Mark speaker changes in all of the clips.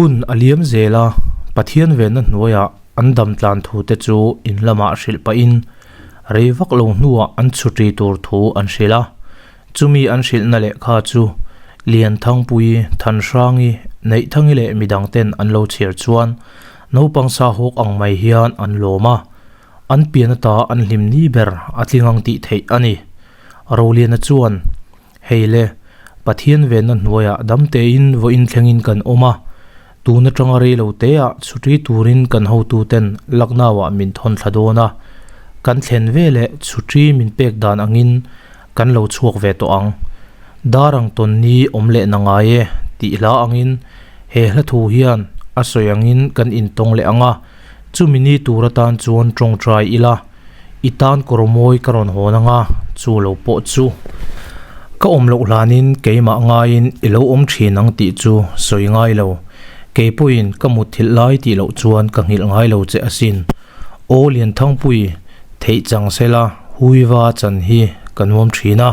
Speaker 1: Hun a liam zel a, Pathian venna hnuaiah an dam tlan thu te chu in lamah hrilh pahin rei vak lo hnuah an chhutri tur thu an hrilh a. Chumi an hrilhna lehkha chu Lianthangpuii, Thanhrangi, Neihthangi leh midang ten an lo chhiar chuan naupang sa hawk ang mai hian an lawm a. An pian ata an hlim ni ber a tling ang tih theih a ni. Roliana chuan, Hei le, Pathian venna hnuaiah dam tein vawiin thlengin kan awm a, tun atanga rei lo teah chhuti turin kan hotuten Lucknow-ah min thawn thla dawn a, kan thlen veleh chhuti min pek dan angin kan lo chhuak ve tawh ang. Dar ang tawn ni awm leh na ngai e tih hla angin he hla thu hian a sawi angin kan intawng leh ang a, chumi ni tur atan chuan tawngtai ila. I tan kawr mawi ka rawn hawn anga chu lo pawh chu ka awm loh hlanin keimah ngaiin i lo awm thin ang tih chu sawi ngai lo. Kei pawhin ka mutthilh lai tih loh chuan ka nghilh ngai lo che asin. Aw Lianthangpui, theih chang sela Huiva chan hi ka nuam thin a.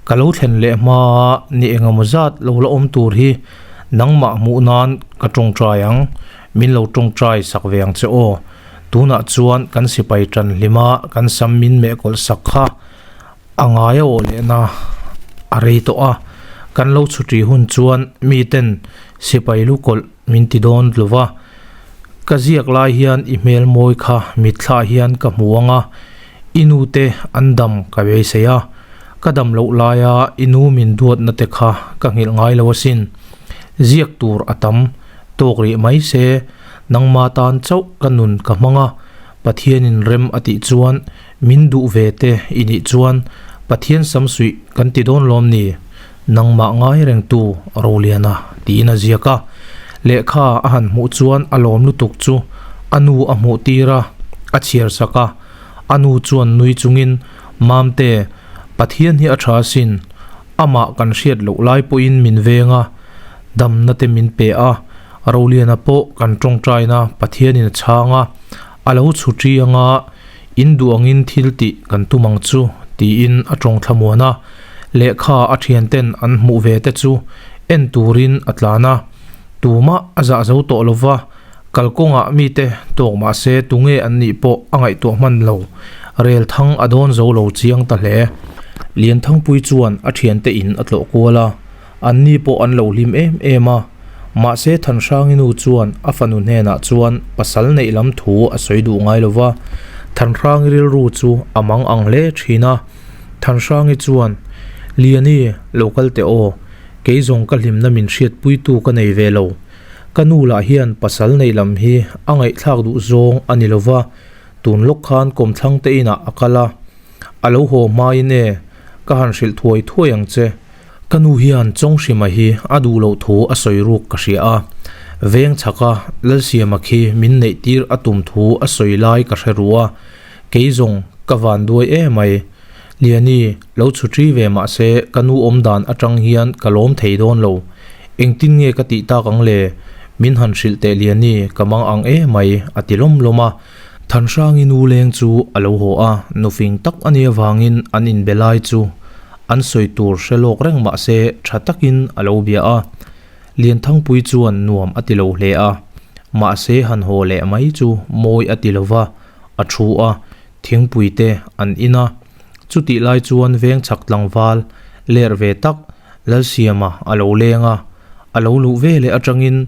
Speaker 1: Ka lo thlen leh hma ni engemaw zat lo la awm tur hi nangmah hmuh nan ka tawngtai ang, min lo tawngtai sak ve ang che aw. Tunah chuan kan sipai tan hlima kan sam min meh kawlh sak kha a ngai a awh lehna a rei tawh a, kan lo chhuṭi hun chuan miten sipai lu kawlh min ti dawn lo va, ka ziak lai hian i hmel mawi kha mitthlah hian ka hmu ang a, i nute an dam ka beisei a, ka dam loh laia i nu min duatna te kha ka nghilh ngai lo asin, ziak tur a tam tawk rih mai se. Nangma tan chauh ka nun ka hmang a, Pathianin rem a tih chuan min duh ve te i nih chuan Pathian samsuih kan ti dawn lawm ni? Nangmah ngai rengtu Roliana tiin a ziak a. Lehkha a han hmuh chuan a lawm lutuk chu a nu a hmuh tir a, a chhiar sak a. A nu chuan nui chungin, Mamte, Pathian hi a tha asin, amah kan hriat loh lai pawhin min veng a, damna te min pe a, Roliana pawh kan tawngtaina Pathianin a chhang a, a lo chhu ṭi anga in duh angin thil tih kan tum ang chu tiin a tawng thlamuan a, lehkha a thianten an hmuh ve te chu en turin a tlan a, tumah a zah zo tawh lova, kalkawngah mite tawk mahse tunge an nih pawh a ngaihtuah hman lo, rel thang a dawn zo lo chiang ta hle. Lianthangpui chuan a thiante in a tlawh kual a. Anni pawh an lo hlim em em a, mahse Thanhrangi nu chuan a fanu hnenah chuan pasal neih lam thu a sawi duh ngai lo va, Thanhrangi rilru chu a mang ang hle thin a. Thanhrangi chuan, Liani, lo kal teh aw, kei zawng ka hlimna min hriatpuitu ka nei ve lo. Ka nu lah hian pasal neih lam hi a ngaihthlak duh zawng a ni lo va, tun lawk khan kawmthlang te inah a kal a, a lo haw hmain e, ka han hrilh thuai thuai ang che. Ka nu hian Chawnghrima hi a duh loh thu a sawi ruk ka hria a, veng chhaka Lalsiama khi min neih tir a tum thu a sawi lai ka hre ru a, kei zawng ka van duai em mai. Liani, lo chhutri ve mah se ka nu awm dan atang hian ka lawm thei dawn lo. Engtin nge ka tih tak ang le? Min han hrilh teh Liani, ka mang ang em mai, a ti lawm lawm a. Thanhrangi nu leng chu a lo haw a, nufing tak a nih avangin an inbe lai chu an sawi tur hre lawk reng mah se tha takin a lo bia a. Lianthangpui chuan nuam a ti lo hle a, mahse han haw leh mai chu mawi a ti lo va, a thu a, thingpui te an in a. Chutih lai chuan veng chhak tlangval ler ve tak Lalsiama a lo leng a, a lo luh ve leh atangin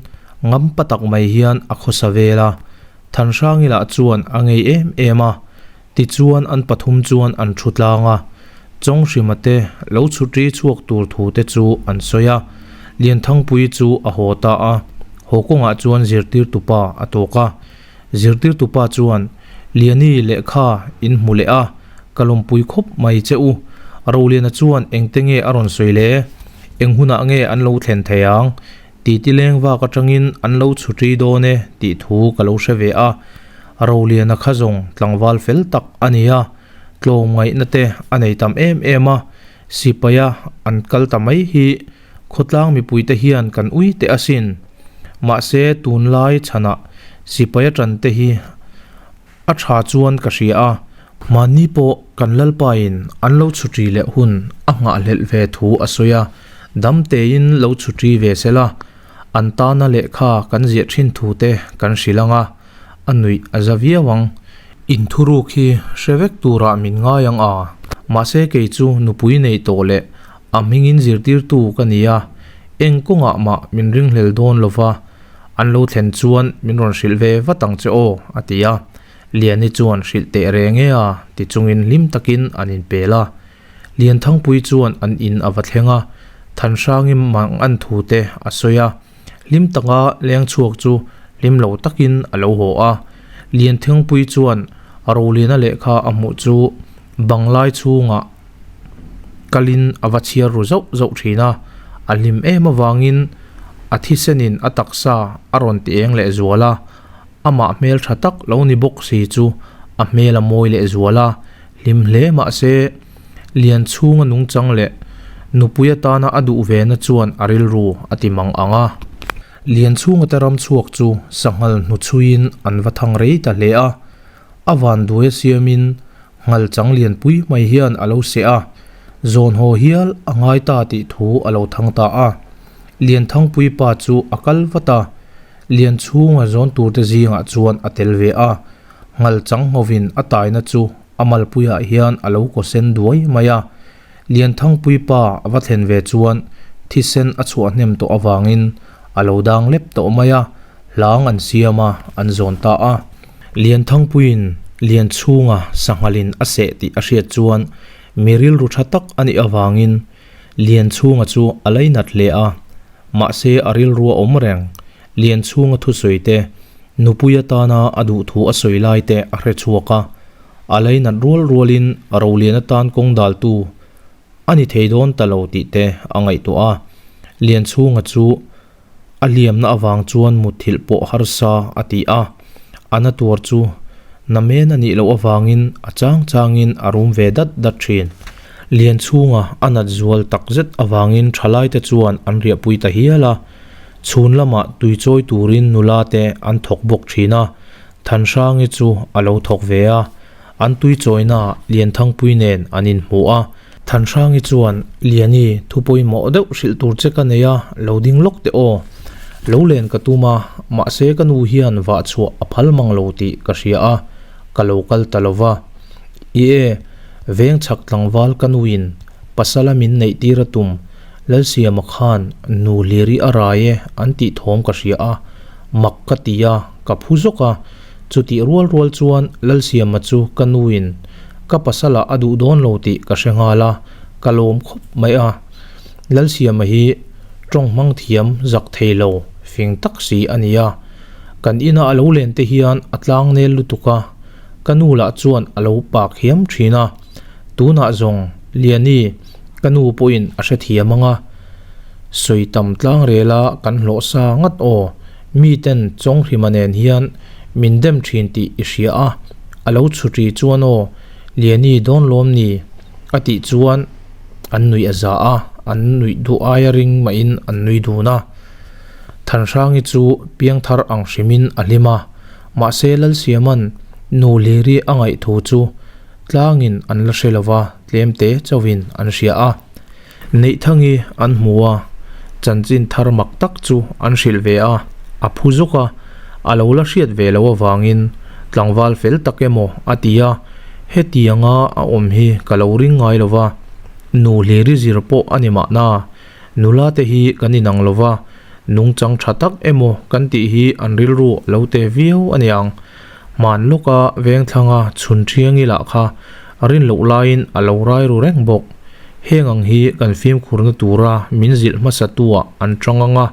Speaker 1: ngam pa tak mai hian a khawsa vel a. Thanhrangi lah chuan a ngei em em a, tichuan an pathum chuan an thu tlang a, Chawnghrima te lo chhutri chhuak tur thu te chu an sawi a, Lianthangpuii chu a haw ta a, haw kawngah chuan zirtirtupa a tawk a, zirtirtupa chuan Liani lehkha in hmu leh a, ka lawmpui khawp mai che u, Roliana chuan engte nge a rawn sawi le, eng hunah nge an lo thlen thei ang? Titi leng vak atangin an lo chhutri dawn e tih thu ka lo hre ve a, Roliana kha zawng tlangval fel tak a ni a, tlawmngaihna te a nei tam em em a, sipaia an kal ta mai hi khawtlang mipuite hian kan ui teh asin. Mahse tunlai chhanah sipaia tan te hi A tha chuan ka hria a, mahni pawh kan Lalpain an lo chhutri leh hun a nghahhlelh ve thu a sawi a, dam tein lo chhutri ve se la. An tana lehkha kan ziah thin thu te kan hrilh ang a, a nuih a za viau ang. In thuruk hi hre vek turah min ngai ang a, mahse kei chu nupui nei tawh leh a hmingin zirtirtu ka ni a, eng kawngah mah min ringhlel dawn lo va, an lo thlen chuan min rawn hrilh ve vat ang che aw, a ti a. Liani chuan hrilh teh reng e a ti chungin hlim takin an inpel a. Lianthangpui chuan an in a va thleng a, Thanhrangi mang an thu te a sawi a. Hlim taka leng chhuak chu hlim lo takin a lo haw a. Lianthangpui chuan Roliana lehkha a hmuh chu banglai chhungah kalin a va chhiar ru zauh zauh thin a. A hlim em avangin a thisenin a taksa a rawn ti eng leh zual a. Amah hmel tha tak lo ni bawk si chu a hmel a mawi leh zual a, hlim hle mah se Lianchhunga nungchang leh nupui atana a duh ve na chuan a rilru a ti mang ang a. Lianchhunga te ram chhuak chu sanghal hnuchhuiin an va thang rei ta hle a, a vanduai a siamin nghal chang lianpui mai hian a lo seh a, zawn haw hial a ngai ta tih thu a lo thang ta a. Lianthangpui pa chu a kal vat a, Lianchhunga zawn turte zingah chuan a tel ve a, nghal chang nghovin a taina chu a malpuiah hian a lo kaw sen duai mai a. Lianthangpui pa a va thlen ve chuan thisen a chhuah hnem tawh avangin a lo dang lep tawh mai a, hlang an siam a, an zawn ta a. Lianthangpuiin Lianchhunga sanghalin a seh tih a hriat chuan mi rilru tha tak a nih avangin Lianchhunga chu a lainat hle a. Mahse a rilru a awm reng. Lianchhunga thusawi te, nupui atana a duh thu a sawi lai te a hre chhuak a. A lainat rual rualin Rolian atan kawng daltu a ni thei dawn ta lo tih te a ngaihtuah a. Lianchhunga chu a hliamna avang chuan mutthilh pawh harsa a ti a. A na tuar chu namen a nih loh avangin a chang changin a rum ve dat dat thin. Lianchhunga a nat zual tak zet avangin thalaite chuan an riahpui ta hial a, chhun lamah tui chawi turin nula te an thawk bawk thin a, Thanhrangi chu a lo thawk ve a, an tui chawinaah Lianthangpui nen an inhmu a. Thanhrangi chuan, Liani, thu pawimawh deuh hrilh tur che ka nei a, lo ding lawk teh aw. Lo len ka tum a, mahse ka nu hian vah chhuah a phal mang lo tih ka hria a, ka lo kal ta lo va. I e, veng chhak tlangval ka nuin pasala min neih tir a tum, Lalsiama khan nu hliri a rai e an tih thawm ka hria a, mak ka ti a, ka phu zawk a, chutih rual rual chuan Lalsiama chu ka nuin ka pasala a duh dawn lo tih ka hre nghal a, ka lawm khawp mai a. Lalsiama hi tawng hmang thiam zak thei lo fing tak si a ni a, kan ina a lo len te hian a tlang nel lutuk a, Ka nu lah chuan a lo pak hiam thin a, tunah zawng Liani ka nu pawhin a hrethiam ang a, sawi tam tlang rel a kan hlawh sa ngat aw, miten Chawnghrima nen hian min dem thin tih i hria a, a lo chhutri chuan aw Liani dawn lawm ni a tih chuan an nuih a za a, an nuih duh aia ring mahin an nui dun a. Thanhrangi chu piangthar ang hrimin a hlim a. Mahse Lalsiama'n nu Liri a ngaih thu chu tlangin an la hre lova, tlemte chauhin an hria a. Neihthangi an hmu a, chanchin thar mak tak chu an hrilh ve a, a phu zawk a, a lo la hriat ve loh avangin tlangval fel tak emaw a ti a, hetianga a awm hi ka lo ring ngai lova, nu Liri zir pawh a ni mahna, nula te hi kan inang lova, Nungchang tha tak emaw kan tih hi an rilru a lo te viau a niang. Hman lawka vengthlanga chhun thiangi lah kha rin loh laiin a lo rai ru reng bawk. Heng ang hi kan fimkhurna tura min zilh hmasa tuah an tang ang a,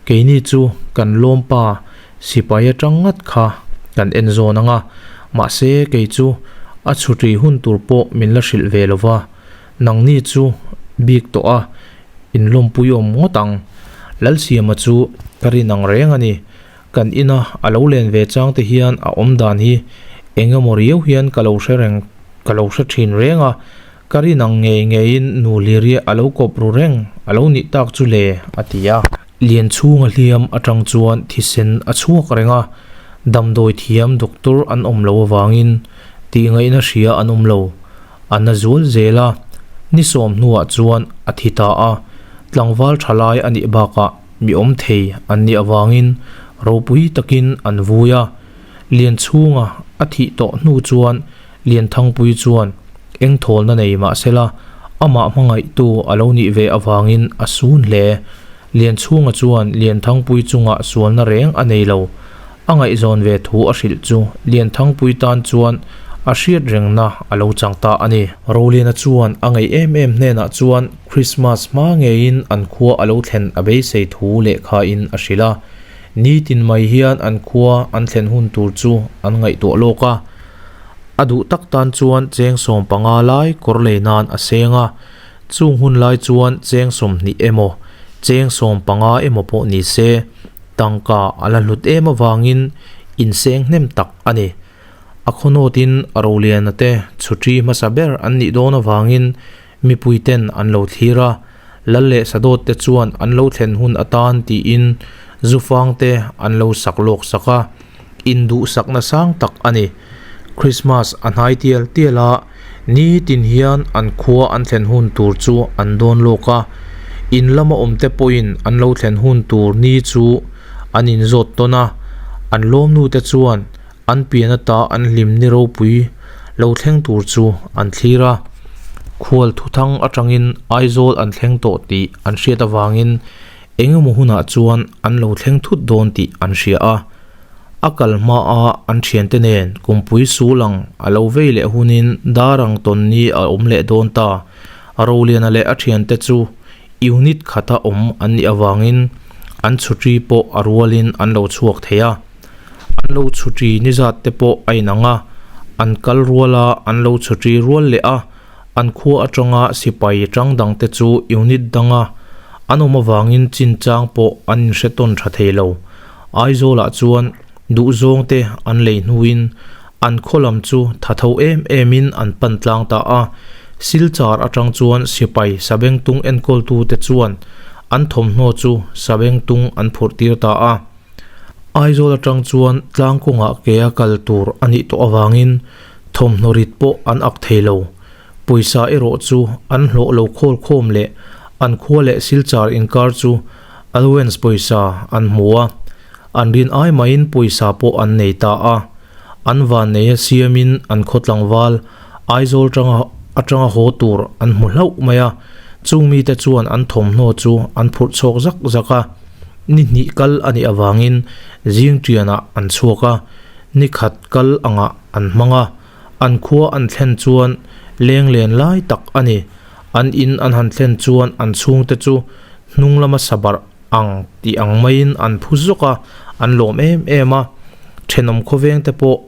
Speaker 1: keini chu kan lawmpa sipai atang ngat kha kan en zawn ang a, mahse kei chu a chhutri hun tur pawh min la hrilh ve lo va, nangni chu bik tawh a In lawmpui awm ngawt ang. Lalsiama chu ka rin ang reng a ni. Kan ina a lo len ve chang te hian a awm dan hi eng emaw riau hian ka lo hre reng ka lo hre thin reng a, ka rin ang ngei ngeiin nu Liria a lo kawp ru reng a lo nih tak chu le a ti a. Lianchhunga hliam atang chuan thisen a chhuak reng a, damdawi thiam doctor an awm lo avangin tihngaihna hria an awm lo. A na zual zel a, ni sawm hnuah chuan a thi ta a, tlangval tha lai a nih bakah mi awm thei an nih avangin ropui takin an vui a. Lianchhunga a thih tawh hnu chuan Lianthangpuii chuan eng thawlna nei mah sela amah hmangaihtu a lo nih ve avangin a sun hle. Lianchhunga chuan Lianthangpuii chungah sualna reng a nei lo. A ngaihzawn ve thu a hrilh chu Lianthangpuii tan chuan a hriat rengna a lo chang ta a ni. Roliana chuan a ngaih em em hnenah chuan Krismas hma ngeiin an khua a lo thlen a beisei thu lehkha in a hrilh a. Nitin mai hian an khua an thlen hun tur chu an ngaihtuah lawk a. A duh tak tan chuan cheng 15 lai kawr lei nan a seng a. Chung hun lai chuan cheng 20 emaw, cheng 15 emaw pawh ni se, tangka a la hlut em avangin inseng hnem tak a ni. A khawnawtin Roliana te chhutri hmasa ber an nih dawn avangin mipui ten an lo thlir a, Lal leh Sadawt te chuan an lo thlen hun atan tiin zufang te an lo sak lawk sak a, induhsakna sang tak a ni. Krismas a hnai tial tial a, nitin hian an khua an thlen hun tur chu an dawn lawk a, in lama awmte pawhin an lo thlen hun tur ni chu an inzawt tawn a, an lawmnute chuan an pian ata an hlim ni ropui lo thleng tur chu an thlir a. Khual thuthang atangin Aizawl an thleng tawh tih an hriat avangin engemaw hunah chuan an lo thleng thut dawn tih an hria a. A kal hmaa an thiante nen kumpui sul ang a lo vei leh hunin dar ang tawn ni a awm leh dawn ta. Roliana leh a thiante chu unit khata awm an nih avangin an chhutri pawh a rualin an lo chhuak thei a. An lo chhutri ni zat te pawh a inang a, an kal rual a, an lo chhutri rual leh a, an khua atanga sipai tang dang te chu unit danga an awm avangin chinchang pawh an inhre tawn tha thei lo. Aizawlah chuan duhzawng te an lei hnuin an khaw lam chu tha tho em emin an pan tlang ta a. Silchar atang chuan sipai sabengtung enkawltute chuan an thawmhnaw chu sabengtung an phurh tir ta a. Aizawl atang chuan tlang kawngah ke a kal tur a nih tawh avangin thawmhnaw rit pawh an ak thei lo. Pawisa erawh chu an hlawh lo khawl khawm leh an khua leh Silchar inkar chu allowance pawisa an hmu a, an rin ai maiin pawisa pawh an nei ta a. An vanneia siamin an khaw tlangval Aizawl tanga atanga haw tur an hmu hlauh mai a, chung mite chuan an thawmhnaw chu an phurh chhawk zak zak a. Ni hnih kal a nih avangin zing tianah an chhuak a, ni khat kal angah an hmang a. An khua an thlen chuan leng len lai tak a ni. An in an han thlen chuan an chhungte chu hnung lama sabarh ang tih ang maiin an phu zawk a, an lawm em em a. Thenawm khawvengte pawh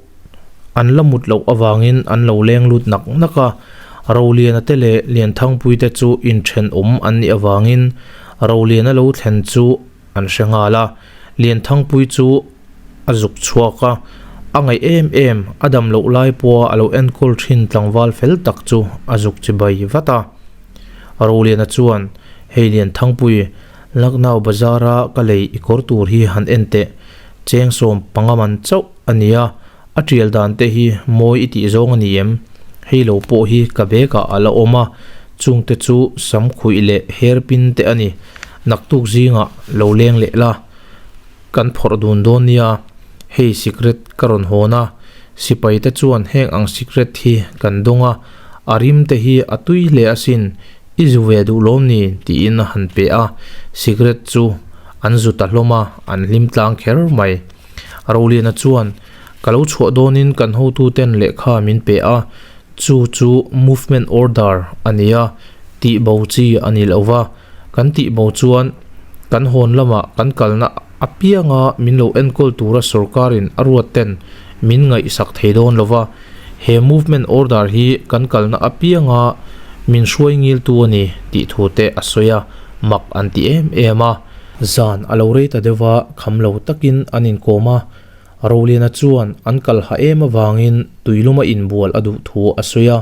Speaker 1: an la mut loh avangin an lo leng lut nak nak a. Roliana te leh Lianthangpuite chu inthenawm an nih avangin Roliana lo thlen chu an hre nghal a, Lianthangpui chu a zuk chhuak a, a ngaih em em, a dam loh lai pawha a lo enkawl thin tlangval fel tak chu a zuk chibai vat a. Roliana chuan, Hei Lianthangpui, Lucknow bazara ka lei i kawr tur hi han en teh, cheng 15 man chauh a nia, a tial dan te hi mawi i tih zawng a ni em? Hei lo pawh hi ka bag ah a la awm a, chungte chu sam khuih leh hairpin te a ni. Naktuk zingah lo leng leh la, kan phawrh dun dawn nia, hei sikret ka rawn hawn a, sipai te chuan heng ang sikret hi kan dawng a, a rim te hi a tui hle asin, i zu ve duh lawm ni? tiin a han pe a, sikret chu an zu ta hlawm a, an hlim tlang kher mai. Roliana chuan, Ka lo chhuah dawnin kan hotuten lehkha min pe a, chu chu movement order a ni a, tihbo chi a ni lo va, kan tihbo chuan kan hawn lamah kan kalna apianga min lo enkawl tura sorkarin a ruat ten min ngaihsak thei dawn lo va, he movement order hi kan kalna apianga min hruai ngiltu a ni tih thu te a sawi a, mak an ti em em a. Zan a lo rei ta deuh va, kham lo takin an inkawm a, Roliana chuan an kal ha em avangin tuiluma inbual a duh thu a sawi a.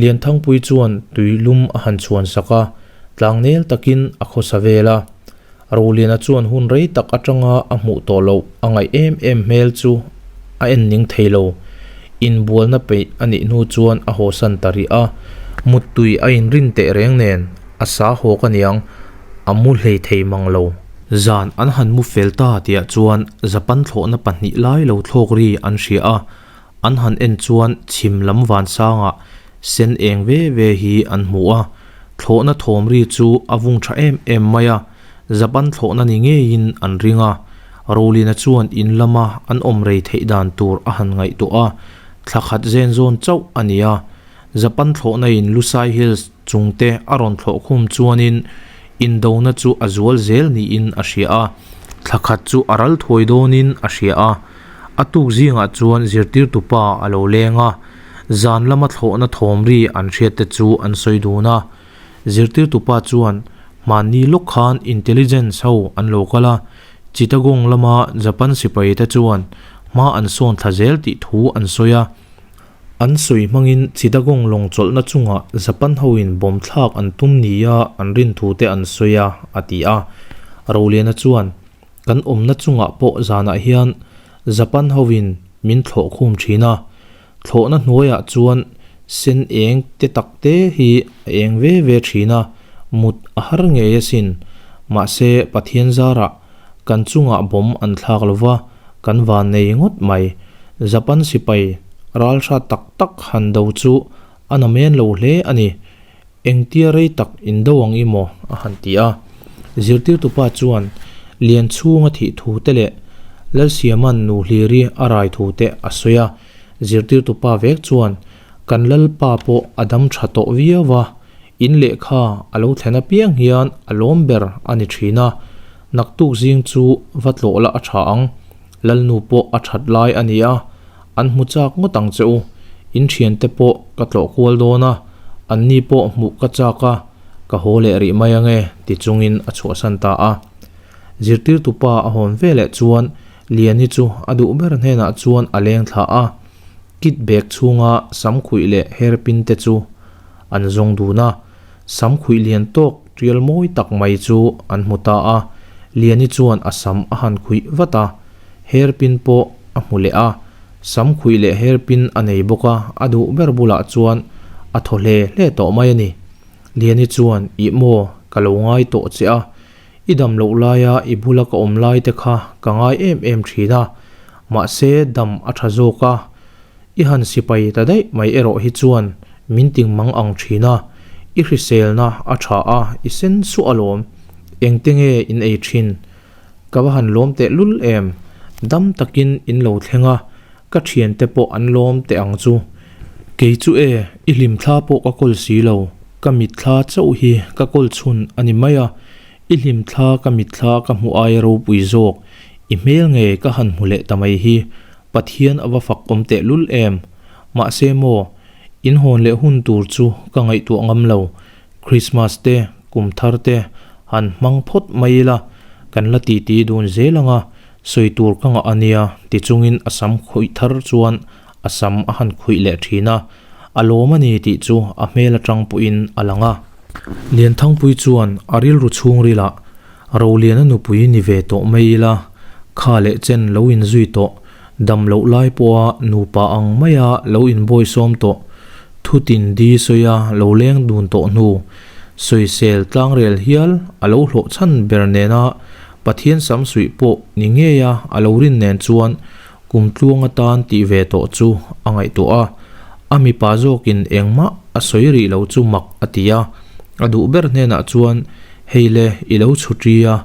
Speaker 1: Lianthangpui chuan tuilum a han chhuan sak a, tlangnel takin a khawsa vel a. Roliana chuan hun rei tak atanga a hmuh tawh loh a ngaih em em hmel chu a en ning thei lo. Inbualna peih a nih hnu chuan a hawsan ta rih a, muttui a inrin teh reng nen a sa hawk aniang a mu hlei thei mang lo. Zan an han mu fel ta tihah chuan Japan thlawhna pahnih lai lo thlawk ri an hria a, an han en chuan chhim lam vansangah sen eng ve ve hi an hmu a. Thlawhna thawm ri chu a vung tha em em mai a, Japan thlawhna ni ngeiin an ring a. Roliana chuan in lama an awm rei theih dan tur a han ngaihtuah a, thla khat zen zawn chauh a ni a. Japan thlawhna in Lusai Hills chungte a rawn thlawh khum chuanin indona chu a zual zel niin a hria a, thla khat chu a ral thuai dawnin a hria a. A tuk zingah chuan zirtirtupa a lo leng a, zan lama thlawhna thawm ri an hriatte chu an sawi dun a. Zirtirtupa chuan hmanni lawk khan intelligence ho an lo kal a, Chittagong lama Japan sipaite chuan hma an sawn thla zel tih thu an sawi a. An sawi hmangin Chittagong lawng chawlhna chungah Japan hoin bomb thlak an tum nia an rin thute an sawi a, a ti a. Roliana chuan, Kan awmna chungah pawh zanah hian Japan hoin min thlawh khum thin a. Thlawhna hnuaiah chuan sen eng te tak te hi a eng ve ve thin a, mut a har ngei asin. Mahse, Pathian zarah kan chungah bomb an thlak lova, Kan van nei ngawt mai. Japan sipai ral hrat tak tak han do chu a na men lo hle a ni. Engtia rei tak in do ang i maw? a han ti a. Zirtirtupa chuan lian chhunga thih thu te leh Lalsiama'n nu hliri a rai thu te a sawi a. Zirtirtupa vek chuan kan Lalpa pawh a dam tha tawh viau va, in lehkha a lo thlen apiang hian a lawm ber a ni thin a. Naktuk zing chu va tlawh la a tha ang, Lalnu pawh a that lai a ni a, an hmu chak ngawt ang che u, in thiante pawh ka tlawh kual dawn a, anni pawh hmuh ka chak a, ka haw leh rih mai ange ti chungin a chhuahsan ta a. Zirtirtupa a hawn veleh chuan Liani chu a duh ber hnenah chuan a leng thla a, kit bag chhunga samkhuih leh hairpin te chu an zawng dun a. Sam khuih lian tawk tial mawi tak mai chu an hmu ta a, Liani chuan a sam a han khuih vat a, hairpin pawh a hmu leh a, sam khuih leh hairpin a nei bawk a, a duh ber bulah chuan a thaw hle hle tawh mai a ni. Liani chuan, Ih maw, ka lo ngai tawh che a, i dam loh laia i bula ka awm lai te kha ka ngai em em thin a, mahse dam a tha zawk a, I han sipai ta daih mai erawh hi chuan min ting mang ang thin a, i hriselna a tha a, i sen suah alawm. Engte nge in ei thin? Ka va han lawm teh lul em? Dam takin in lo thleng a, ka thiante pawh an lawm teh ang chu. Kei chu e, i hlimthla pawh ka kawl si lo, ka mitthla chauh hi ka kawl chhun a ni mai a, i hlimthla ka mitthla ka hmuh aia ropui zawk, i hmel nge ka han hmu leh ta mai hi Pathian a va fak awm teh lul em? Mahse maw, in hawn leh hun tur chu ka ngaihtuah ngam lo. Christmas te, kum thar te han hmang phawt mai ila, kan la titi dun zel ang a, sawi tur ka ngah a nia ti chungin a sam khuih thar chuan a sam a han khuih leh thin a, a lawm a ni tih chu a hmel atang pawhin a lang a. Lianthangpui chuan a rilru chhungrilah Roliana nupui ni ve tawh mai ila, kha leh chen lo inzui tawh, dam loh lai pawha nupa ang maia lo inbawisawm tawh, thutin di sawia lo leng dun tawh hnu, sawisel tlangrel hial a lo hlawh chhan ber nena Pathian samsuih pawh ni ngeia a lo rin nen chuan kum tluang atan tih ve tawh chu a ngaihtuah a, a mipa zawkin engmah a sawi rih lo chu mak a ti a, a duh ber hnenah chuan hei le i lo chhu ṭi a,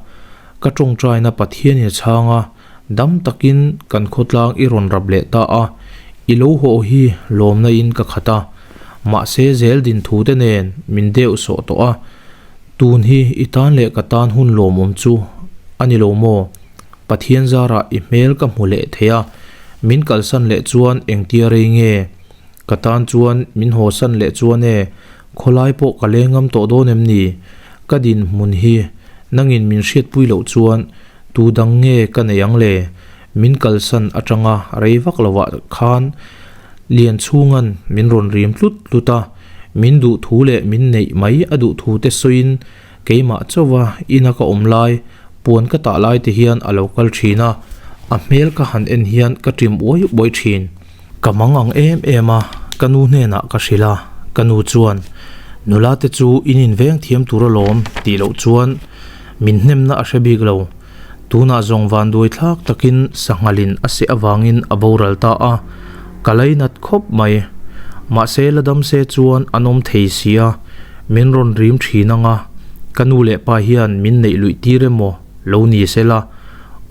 Speaker 1: ka ṭawngṭaina Pathianin a chhang a, dam takin kan khawtlang i rawn rap leh ta a, i lo haw hi lawmna in ka khat a, mahse zel din thu te nen min deuh sawh tawh a, tun hi i tan leh ka tan hun lawmawm chu a ni lo maw? Pathian zarah i hmel ka hmu leh thei a, min kalsan leh chuan engtia rei nge? Ka tan chuan min hawsan leh chuan e, khawlai pawh ka leng ngam tawh dawn em ni? Ka dinhmun hi nangin min hriatpui loh chuan tu dang nge ka nei ang le? Min kalsan atanga rei vak lovah khan Lianchhunga'n min rawn rim tlut tlut a, min duh thu leh min neih mai a duh thu te sawiin Keimah chauha ina ka awm lai, puan ka tah lai te hian a lo kal thin a, a hmel ka han en hian ka ṭim uai uai thin. Ka mang ang em em a, ka nu hnenah ka hrilh a, ka nu chuan, Nula te chu in inveng thiam tur alawm tih loh chuan Min hnemna a hre bik lo. Tunah zawng vanduai thlak takin sanghalin a seh avangin a boral ta a, ka lainat khawp mai. Mahse la dam se chuan an awm thei si a, min rawn rim thin ang a, ka nu leh pa hian min neih luih tir emaw lo ni se la,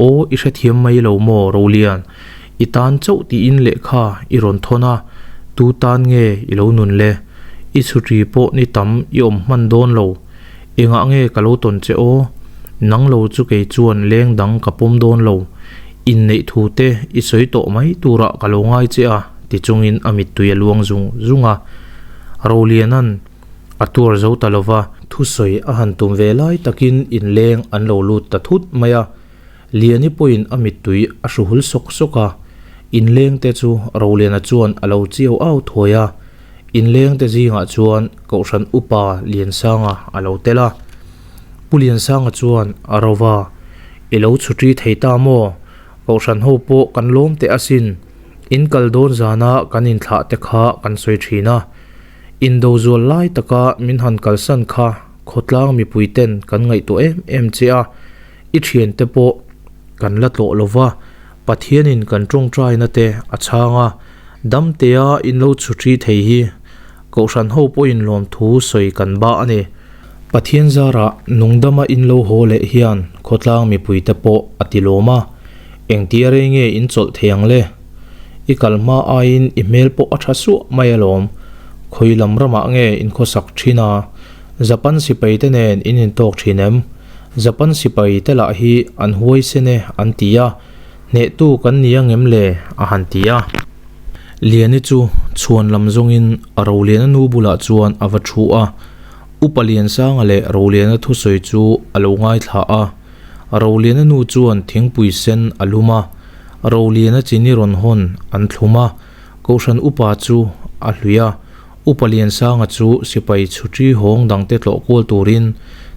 Speaker 1: aw i hrethiam mai lo maw Rolian, i tan chauh tiin lehkha i rawn thawn a, tu tan nge i lo nun le? I chhutri pawh ni tam i awm hman dawn lo. Engah nge ka lo tawn che aw? Nang lo chu kei chuan leng dang ka pawm dawn lo. Inneih thu te i sawi tawh mai turah ka lo ngai che a, ti chungin a mittui a luang zung zung a. Roliana'n a tuar zo ta lo va. Thusawi a han tum ve lai takin inleng an lo lut ta thut mai a. Liani pawhin a mittui a hru hul sawk sawk a. Inleng te chu Roliana chuan a lo chiau au thuai a. Inlengte zingah chuan Kohhran Upa Liansanga a lo tel a. Pu Liansanga chuan a ro va, I lo chhutri thei ta maw? Kohhran ho pawh kan lawm teh asin. In kal dawn zana kan inthlah te kha kan sawi thin a. Indo zual lai taka min han kalsan kha khawtlang mipui ten kan ngaihtuah em em che a. I thiante pawh kan la tlawh lo va, Pathianin kan tawngtaina te a chhang a, damtea in lo chhutri thei hi Kohhran ho pawhin lawmthu sawi kan ba a ni. Pathian zarah nungdama in lo haw leh hian khawtlang mipuite pawh a ti lawm a, engtia rei nge in chawlh thei ang le? I kal hma aiin i hmel pawh a tha suah mai alawm, khawi lam ramah nge in khawsak thin a, Japan sipaite nen in intawk thin em? Japan sipai te lah hi an huaisen e an ti a, hnehtu kan ni angem le a han ti a. Liani chu chhuan lam zawngin Roliana nu bulah chuan a va thu a, Upa Liansanga leh Roliana thusawi chu a lo ngaithla a. Roliana nu chuan thingpui sen a lum a, Roliana chini rawn hawn an thlum a, Kohhran upa chu a hlui a. Upa Liansanga chu sipai chhutri hawng dangte tlawh kual turin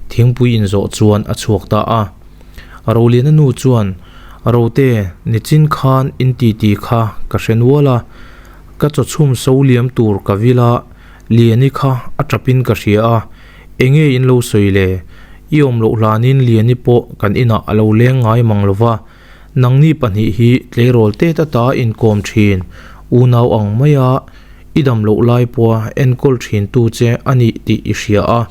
Speaker 1: thingpui inzawh chuan a chhuak ta a. Roliana nu chuan, Rote, nichin khan in titi kha ka hre nual a, ka chawchhum so liam tur ka vil a, Liani kha a tapin ka hria a, enge in lo sawi le? I awm loh hlanin Liani pawh kan inah a lo leng ngai mang lo va, Nangni pahnih hi tleirawl te tata inkawm thin, unau ang maia i dam loh lai pawha enkawl thin tu che a nih tih i hria a.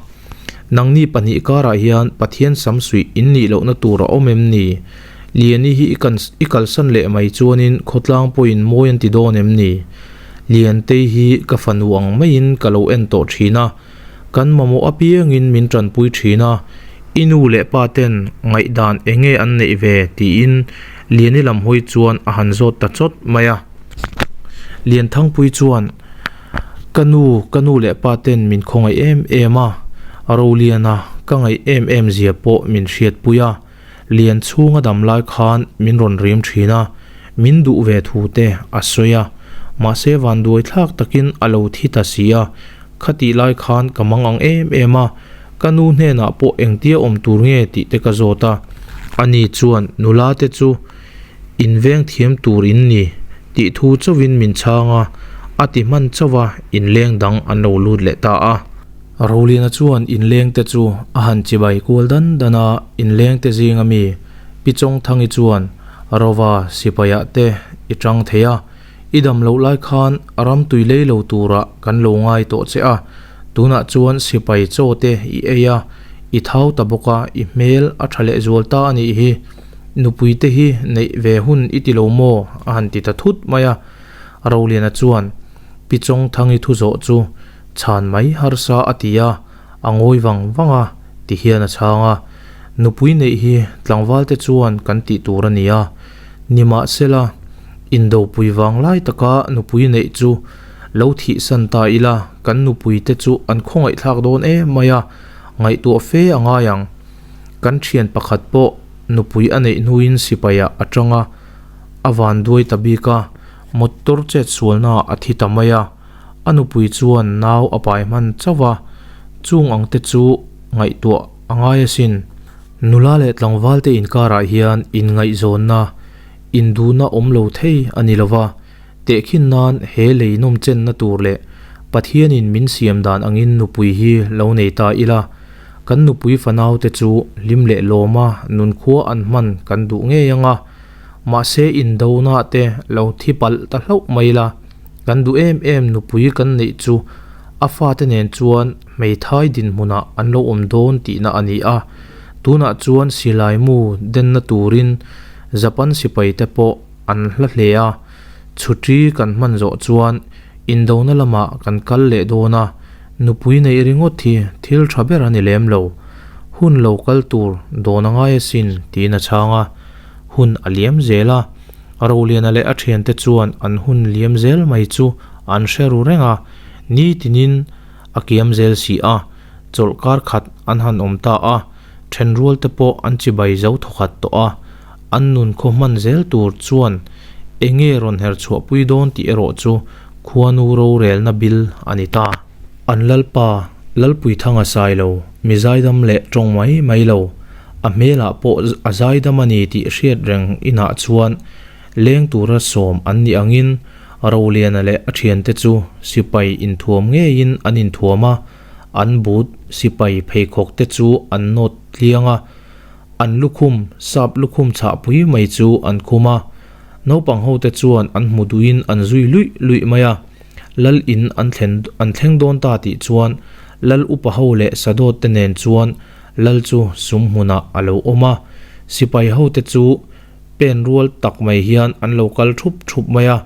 Speaker 1: Nangni pahnih karah hian Pathian samsuih in nih lohna tur a awm em ni? Liani hi i kalsan leh mai chuanin khawtlang pawhin mawi an ti dawn em ni? Liantei hi ka fanu ang maiin ka lo en tawh thin a. Kan mamawh apiangin min tanpui thin a, i nu leh pa ten ngaihdan eng nge an neih ve tiin Liani lam hawi chuan a han zawt ta chawt mai a. Lianthangpui chuan, Ka nu, ka nu leh pa ten min khawngaih em em a, Roliana ka ngaih em em zia pawh min hriatpui a, Lian chhunga dam lai khan min rawn rim thin a, min duh ve thu te a sawi a, mahse vanduai thlak takin a lo thi ta si a, Khatih lai khan ka mang ang em em a, ka nu hnenah pawh engtia awm tur nge tih te ka zawt a, ani chuan nula te chu in veng thiam tur in ni tih thu chauhin min chhang a, a ti hman chauh a, inleng dang an lo lut leh ta a. Roliana chuan inleng te chu a han chibai kual dan dan a, inleng te zinga mi Pi Chawngthangi chuan Rova sipaiah te i tang thei a, I dam loh lai khan ram tui lei lo turah kan lo ngai tawh che a, tunah chuan sipai chaw te i ei a, i thau ta bawk a, i hmel a tha leh zual ta a nih hi. Nupui te hi neih ve hun i ti lo maw? a han ti ta thut mai a. Roliana chuan Pi Chawngthangi thu zawh chu chhan mai harsa a ti a, a ngawi vang vang a, ti hian a chhang a. Nupui neih hi tlangval te chuan kan tih tur a ni a, Nimahsela, indopui vang lai taka nupui neih chu lo thihsan ta ila, kan nupuite chu an khawngaihthlak dawn em mai a, ngaihtuah fe a ngai ang. Kan thian pakhat pawh nupui a neih hnuin sipaiah a tang a, a van duai ta bik a, motor chetsualnaah a thi ta mai a, a nupui chuan nau a pai hman chauh a, chung ang te chu ngaihtuah a ngai asin. Nula leh tlangvalte inkarah hian inngaihzawnna, induhna awm lo thei a ni lo va, tehkhin nan he lei nawmchenna tur leh Pathianin min siam dan angin nupui hi lo nei ta ila. Kan nupui fanaute chu hlim leh lawma nunkhua an hman kan duh ngei ang a, mahse indona te lo thi palh ta hlauh mai la, kan duh em em nupui kan neih chu a fate nen chuan hmeithai dinhmunah an lo awm dawn tihna a ni a. Tunah chuan silai mu denna turin Japan sipaite pawh an hla hle a, chhuṭi kan hman zawh chuan indona lamah kan kal leh dawn a, nupui neih ringawt hi thil tha ber a ni lem lo. Hun lo kal tur dawn a ngai asin tiin a chhang a, hun a liam zel a, Roliana leh a thiante chuan an hun liam zel mai chu an hre ru reng a, nitinin a kiam zel si a, chawlhkar khat an han awm ta a, thenrual te pawh an chibai zo thawkhat tawh a, an nun khaw hman zel tur chuan eng nge rawn her chhuahpui dawn tih erawh chu khuanu rorelna bil a ni ta. An Lalpa, Lalpuithanga Sailo, mi zaidam leh tawng mai mai lo, a hmelah pawh a zaidam a ni tih hriat reng inah chuan leng tura sawm an nih angin Roliana leh a thiante chu sipai inthuam ngeiin an inthuam a, an but sipai pheikhawk te chu an nawt tliang a, An lukhum, sap lukhum chhahpui mai chu an khum a, naupang hote chuan an hmu duhin an zui luih luih mai a. Lal in an thlen an thleng dawn ta tih chuan Lal upa ho leh Sadawt te nen chuan Lal chu sum hmunah a lo awm a, sipai hote chu pen rual tak mai hian an lo kal thup thup mai a,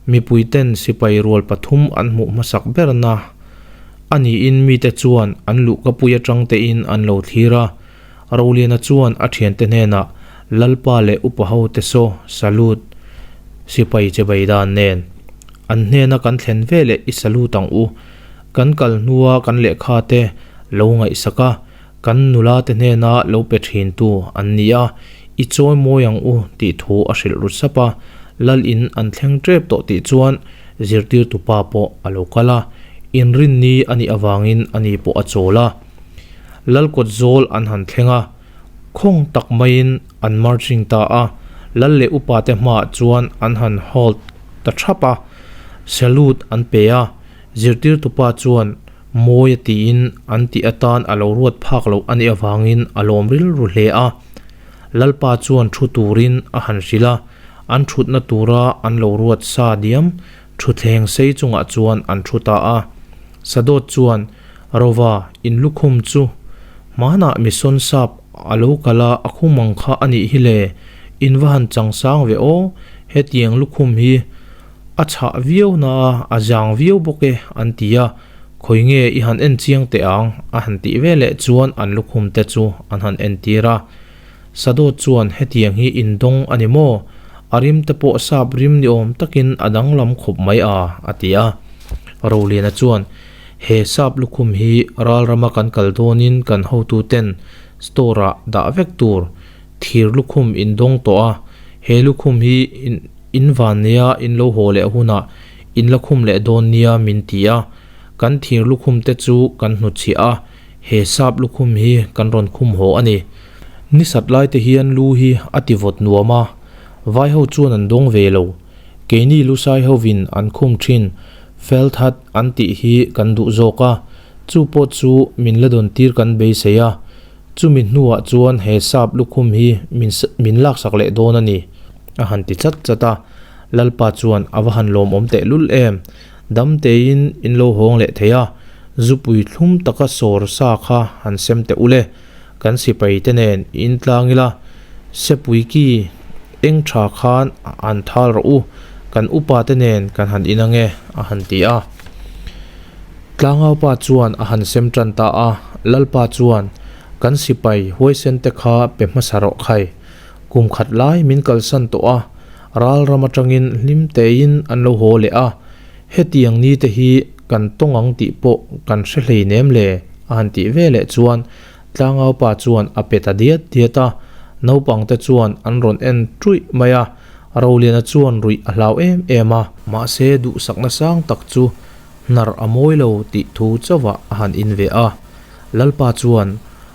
Speaker 1: mipui ten sipai rual pathum an hmuh hmasak berna a niin mite chuan an luhkapui atang tein an lo thlir a. Roliana chuan a thiante hnenah Lalpa leh upa hote saw salute sipai che bai dan nen an hnena kan thlen veleh i salute ang u. Kan kal hnua kan lehkha te lo ngaihsak a, kan nula te hnena lo pe thin tu an ni a, i chawi mawi ang u tih thu a hrilh rut sap a. Lal in an thleng tep tawh tih chuan zirtirtu pa pawh a lo kal a, inrinni a nih avangin ani pawh a chawl a. Lalkawt zawl an han thleng a, khawng tak maiin an marching ta a, Lal leh upate hmaah chuan an han halt ta thap a, salute an pe a, zirtirtupa chuan mawi a tiin an tih atan a lo ruat phak loh a nih avangin a lawm rilru hle a. Lalpa chuan thu turin a han hrilh a, an thutna tura an lo ruat sa diam Thutthleng sei chungah chuan an thu ta a. Sadawt chuan, Rova, in lukhum chu hmanah mison sap a lo kal a, a khum ang kha a nih hi le, in va han chang sang ve aw, hetiang lukhum hi a chhah viau na a, a zang viau bawk e, an ti a, khawi nge i han en chiang teh ang, a han tih veleh chuan an lukhum te chu an han entir a. Sadawt chuan hetiang hi in dawng a ni maw? A rim te pawh sap rim ni awm takin a danglam khawp mai a, a ti a. Roliana chuan, He sap lukhum hi ral rama kan kal dawnin kan hotuten store-ah dah vek tur thir lukhum in dawng tawh a, he lukhum hi in van nia in lo haw leh hunah in la khum leh dawn nia min ti a, kan thir lukhum te chu kan hnutchhiah a, He sap lukhum hi kan rawn khum haw a ni. Ni sat lai te hian lu hi a ti vawt nuam a, vai ho chuan an dawng ve lo. Keini lusai hovin an khum thin felt hat an tih hi kan duh zawk a, chu pawh chu min la dawn tir kan beisei a, chumi hnuah chuan he sap lukhum hi min min laksak leh dawn a ni, a han ti chat chat a. Lalpa chuan a va han lawmawm tehlul em! Dam tein in lo hawng leh thei a, zupui thlum taka sawr sa kha han sem teh ule, kan sipai te nen in tlang ila, sepui ki eng tha khan han thal rawh u, kan upa te nen kan han in ange a han ti a. Tlangaupa chuan a han sem tan ta a, Lalpa chuan kan sipai huaisen te kha pe hmasa rawh khai, kum khat lai min kalsan tawh a, Ral ram atangin hlim tein an lo haw leh a, hetiang ni te hi kan tawng ang tih pawh kan hre hlei nem le, a han tih ve leh chuan Tlangaupa chuan a pe ta diat diat a, naupang te chuan an rawn en ṭuih mai a, Roliana chuan ruih a hlau em em a. Mahse duhsakna sang tak chu hnar a mawi lo tih thu chauhah a han in ve a, Lalpa chuan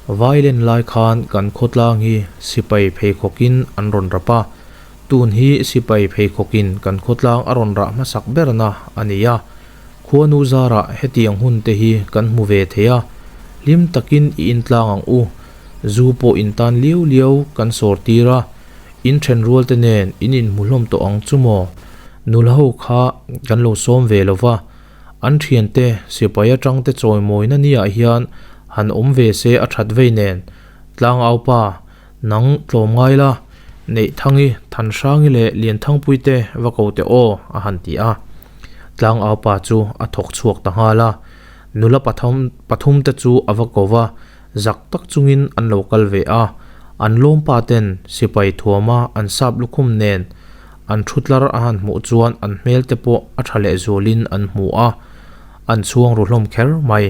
Speaker 1: Vailen lai khan kan khawtlang hi sipai pheikhawkin an rawn rap a, Tun hi sipai pheikhawkin kan khawtlang a rawn rah hmasak berna a ni a, khuanu zarah hetiang hun te hi kan hmu ve thei a. Hlim takin i intlang ang u. Zu pawh in tan liau liau kan sawr tir a, in thenrual te nen in inhmu hlawm tawh ang chu maw? Nula ho kha kan lo sawm ve lo va, an thiante sipai atangte chawimawina niah hian han awm ve se a that vei nen. Tlangaupa, nang tlawm ngai la, Neihthang'i, Thanhrang'i leh Lianthangpuite va ko teh aw, a han ti a. Tlangaupa chu a thawk chhuak ta nghal a. Nula pathum pathumte chu a va ko va, zak tak chungin an lo kal ve a. An lawmpa ten sipai thuama an sap lukhum nen an thu tlar a han hmuh chuan an hmel te pawh a tha leh zualin an hmu a, an chhuang ru hlawm kher mai.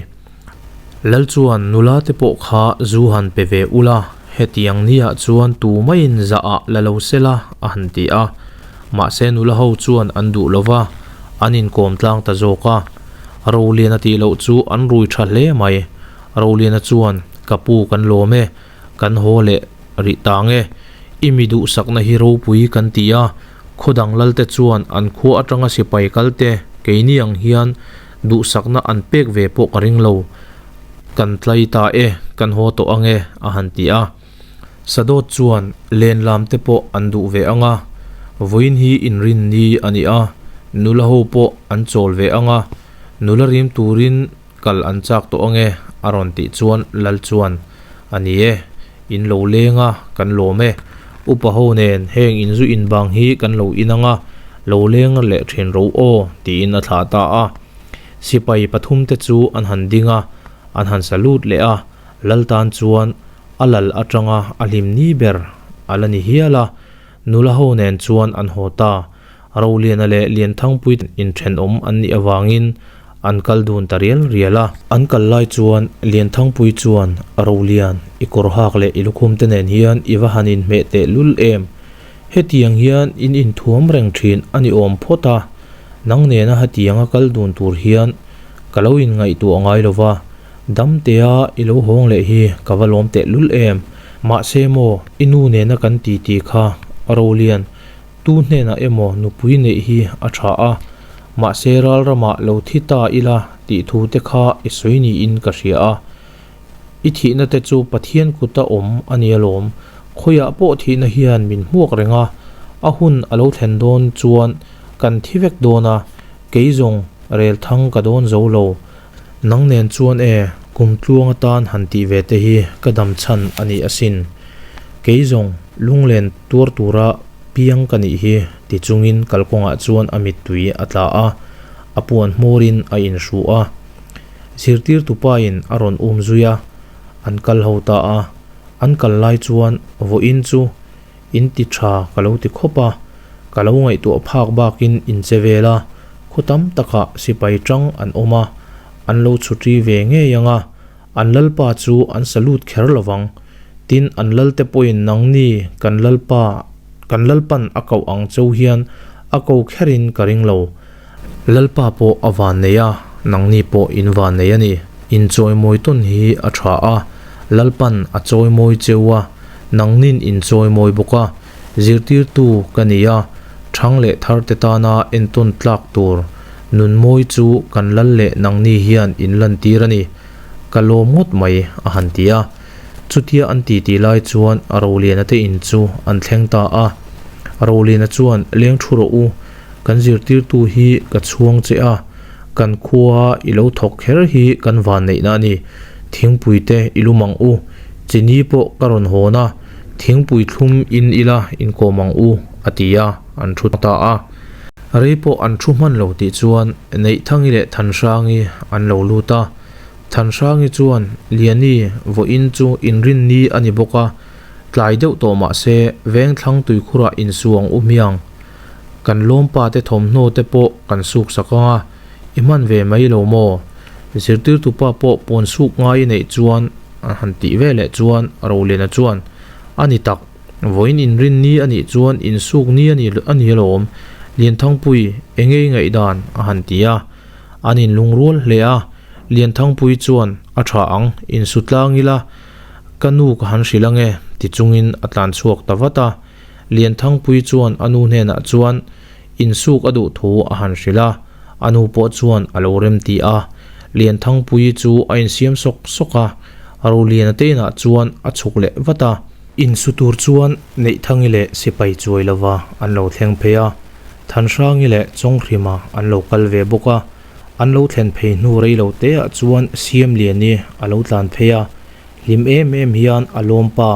Speaker 1: Lal chuan nula te pawh kha zu han pe ve ula, hetiang niah chuan tu maiin zah ah la lo se la, a han ti a. Mahse nula ho chuan an duh lo va, an inkawm tlang ta zawk a. Roliana tih loh chu an rui tha hle mai. Roliana chuan, Ka pu kan lawm e, kan haw leh rih tang e. I mi duhsakna hi ropui kan ti a, khaw dang lalte chuan an khua atanga sipai kalte keini ang hian duhsakna an pek ve pawh ka ring lo. Kan tlai ta e, kan haw tawh ang e, a han ti a. Sadawt chuan len lam te pawh an duh ve ang a, vawiin hi inrin ni a ni a, nula ho pawh an chawl ve ang a, nula rim turin kal an chak tawh ang e, a rawn tih chuan Lal chuan, A ni e, in lo leng a, kan lawm e. Upa ho nen heng inzu inbang hi kan lo in ang a, lo leng leh thin ro aw, tiin a thlah ta a. Sipai pathumte chu an han ding a, an han salute leh a. Lal tan chuan a lal atanga a hlim ni ber a la ni hial a, nula ho nen chuan an haw ta. Roliana leh Lianthangpui inthenawm an nih avangin an kal dun ta rial rial a. An kal lai chuan Lianthangpui chuan, Rolian, i kawr hak leh i lukhum te nen hian i va han inhmeh teh lul em? Hetiang hian in inthuam reng thin a ni awm phawt a, nang nena hetianga kal dun tur hian ka lo inngaihtuah ngai lo va, Damtea i lo hawng leh hi ka va lawm teh lul em? Mahse maw, i nu nena kan ti ti kha Rolian, tu hnenah emaw nupui neih hi a tha a, mahse ral ramah lo thi ta ila tih thu te kha i sawi niin ka hria a. I thihna te chu Pathian kuta awm a ni alawm, khawiah pawh thihna hian min hmuak reng a, a hun a lo thlen dawn chuan kan thi vek dawn a, kei zawng rel thang ka dawn zo lo. Nang nen chuan e, kum tluang atan han tih ve te hi ka dam chhan a ni asin. Kei zawng lunglen tuar tura piang ka nih hi ti chungin kalkawngah chuan a mittui a tla a, a puan hmawrin a inhru a. Zirtirtupain a rawn um zui a, an kal ho ta a. An kal lai chuan vawiin chu In ti tha ka lo ti khawp a, ka lo ngaihtuah phak bakin in che vel a, khaw tam takah sipai tang an awm a, an lo chhutri ve ngei ang a, an lalpa chu an salute kher lo vang. Tin, an lalte pawhin nangni kan lalpa, kan lalpan a koh ang cheu hian a ko kherin ka ring lo. Lalpa pawh a van nei a, nangni pawh in van nei a ni. In chawimawi tawn hi a tha a, Lalpan a chawimawi cheu a, nangnin in chawimawi bawk a. Zirtirtu ka ni a, thang leh thar te tana entawn tlak tur nunmawi chu kan lal leh nangni hian in lantir a ni. Ka lawm ngawt mai, a han ti a. Chutia an titi lai chuan Roliana te in chu an thleng ta a. Roliana chuan, Leng thu rawh u, Kan zirtirtu hi ka chhuang che a, kan khua i lo thawk kher hi kan vanneihna a ni. Thingpui te i lum ang u, chini pawh ka rawn hawn a, thingpui thlum in ila inkawm ang u, a ti a, an thu ta a. Rei pawh an thu hman lo tih chuan Neihthangi leh Thanhrangi an lo lut a. Thanhrangi chuan, Liani, vawiin chu inrinni a ni bawk a, tlai deuh tawh mah se vengthlang tuikhurah insuang u hmiang. Kan lawmpa te thawmhnaw te pawh kan suk sak ang a, i hman ve mai lo maw? Zirtirtupa pawh pawn suk ngai i neih chuan an han tih ve leh chuan Roliana chuan, A ni tak, vawiin inrin ni a nih chuan insuk ni a ni a ni alawm, Lianthangpui, enge i ngaihdan? a han ti a. An inlungrual hle a, Lianthangpui chuan, A tha ang, insu tlang ila, ka nu ka han hrilh ange, ti chungin a tlan chhuak ta vat a. Lianthangpui chuan a nu hnenah chuan insuk a duh thu a han hrilh a, a nu pawh chuan a lo rem ti a. Lianthangpuii chu a insiam sawk sawk a, Roliana te inah chuan a chhuk leh vat a. Insu tur chuan Neihthangi leh Sipai chuai lova an lo thleng phei a, Thanhrangi leh Chawnghrima an lo kal ve bawk a. An lo thlen phei hnu rei lo teah chuan Siamliani a lo tlan phei a, hlim em em hian a lawmpa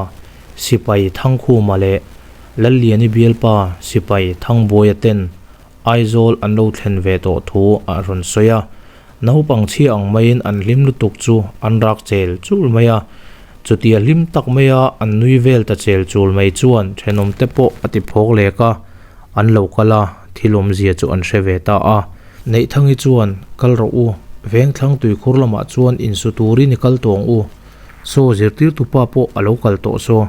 Speaker 1: Sipai Thangkhuma leh Lalliani bialpa Sipai Thangbuaia ten Aizawl an lo thlen ve tawh thu a rawn sawi a, naupang chhia ang maiin an hlim lutuk chu an rak chel chul mai a, chutia hlim tak maia an nui vel ta chel chul mai chuan thenawmte pawh a ti phawk lek a, an lo kal a, thil awmzia chu an hre ve ta a. Neihthangi chuan, Kal rawh u, Vengthlang tuikhur lamah chuan insu turin i kal tawh ang u, saw zirtirtupa pawh a lo kal tawh saw,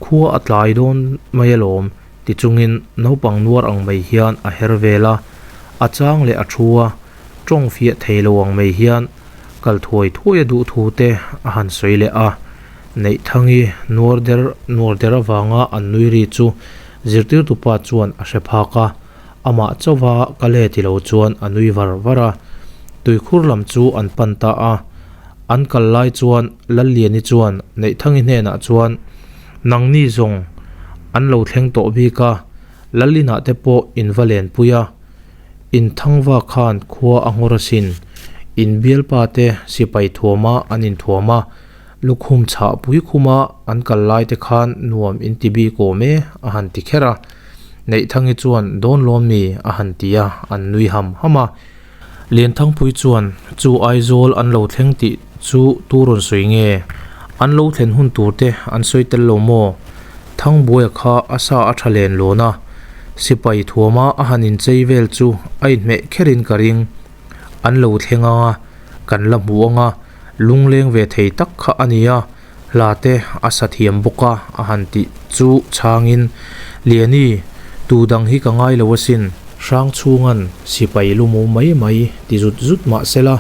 Speaker 1: khua a tlai dawn mai alawm, Ti chungin naupang nuar ang mai hian a her vel a, a chang leh a thu a, tawng fiah thei lo ang mai hian kal thuai thuai a duh thu te a han sawi leh a. Neihthangi nuar der nuar der avanga an nui ri chu zirtirtupa chuan a hre phak a, amah chauha kal e ti lo chuan a nui var var a. Tuikhur lam chu an pan ta a, an kal lai chuan Lalliani chuan Neihthangi hnenah chuan, Nangni zawng an lo thleng tawh bik a, Lalinah te pawh in va lenpui a, in thangva khan khua a nghawr asin, in bialpa te sipai thuama an inthuam a, lukhum chhah pui khuma an kal lai te khan nuam in ti bik awm e a han ti kher a. Neihthangi chuan dawn lawm mi a han ti a, an nui ham ham a. Lianthangpui chuan chu Aizawl an lo thleng tih chu tu rawn sawi nge? An lo thlen hun tur te an sawi tel lo maw? Thangbuaia kha a sa a tha len lawn a, sipai thuama a han inchei vel chu a inhmeh kherin ka ring. An lo thleng ang a, kan la hmu ang a, lungleng ve thei tak kha a nia. Hla te a sa thiam bawk a, a han tih chu chhangin, Liani, tu dang hi ka ngai lo asin. Hrangchhunga'n sipai lu mu mai mai ti zut zut mah sela,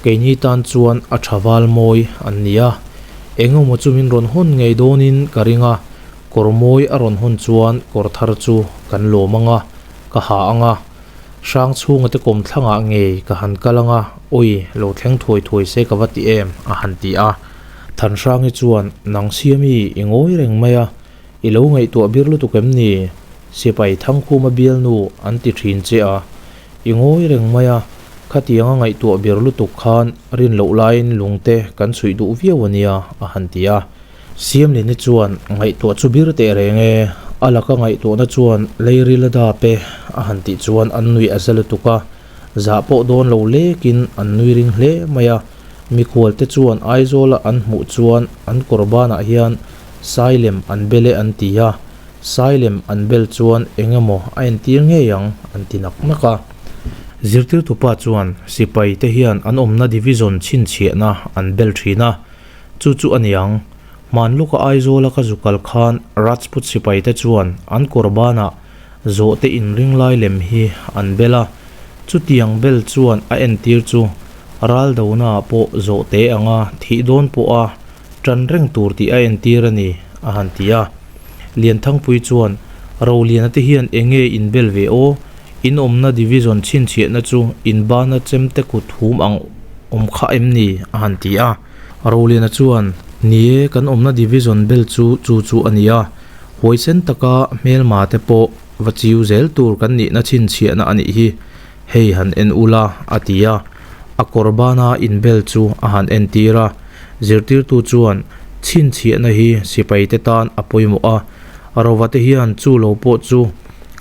Speaker 1: keini tan chuan a tha val mawi an ni a. Engemaw chu min rawn hawn ngei dawnin ka ring a, kawr mawi a rawn hawn chuan kawr thar chu kan lawm ang a, ka ha ang a. Hrangchhunga te kawmthlangah ngei ka han kal ang a, awi, lo thleng thuai thuai se ka va ti em, a han ti a. Thanhrangi chuan, Nang Siami, i ngawi reng mai a, i lo ngaihtuah bir lutuk em ni? Sipai Thangkhuma bialnu an ti thin che a, i ngawi reng mai a, khatianga ngaihtuah bir lutuk khan rin loh laiin lungte kan chhuih duh viau a nia, a han ti a. Siamlini chuan, Ngaihtuah chu bir teh reng e, a laka ngaihtuahna chuan leiril a dap e, a han tih chuan an nuih a za lutuk a, zah pawh dawn lo lekin an nui ring hle mai a. Mikhualte chuan Aizawla an hmuh chuan an kawr banah hian Sailem an bel e an ti a, Sailem an bel chuan eng emaw a entir ngei ang an ti nak nak a. Zirtirtupa chuan sipai te hian an awmna division chhinchhiahna an bel thin a, chu chu a niang. Hmanluka Aizawla ka zu kal khan Rajput sipai te chuan an kawr banah zawhte inring lai lem hi an bel a, chutiang bel chuan a entir chu Raldonaah pawh zawhte anga thih dawn pawha tan reng tur tih a entir a ni, a han ti a. Lianthangpui chuan, Roliana te hian eng nge in bel ve aw? In awmna division chhinchhiahna chu in bana chemte kut hum ang awm kha em ni? a han ti a. Roliana chuan, Ni e, kan awmna division bel chu chu chu a ni a. Huaisen taka hmelma te pawh va chiu zel tur kan nihna chhinchhiahna a nih hi. Hei han en ula, a ti a. A kawr bana inbel chu a han entir a. Zirtirtu chuan, Chhinchhiahna hi sipaite tan a pawimawh a, Rova te hian chu lo pawh chu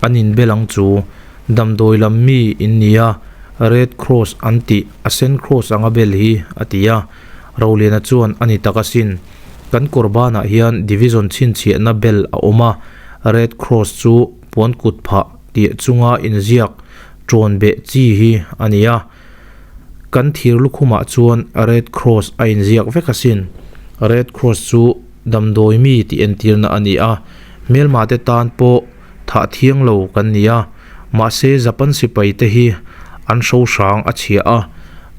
Speaker 1: an inbel ang chu. Damdawi lam mi in ni a, Red Cross an tih a sen cross anga bel hi, a ti a. Roliana chuan a ni tak asin. Kan kawr banah hian division chhinchhiahna bel a awm a, Red Cross chu puan kut phah tih chunga inziak ṭawn beh chi hi a ni a. Kan thir lukhumah chuan Red Cross a inziak vek asin. Red Cross chu damdawi mi tih entirna a ni a, hmelmate tan pawh thah thiang lo kan ni a. Mahse Japan sipai te hi an hrohrang a chhia a,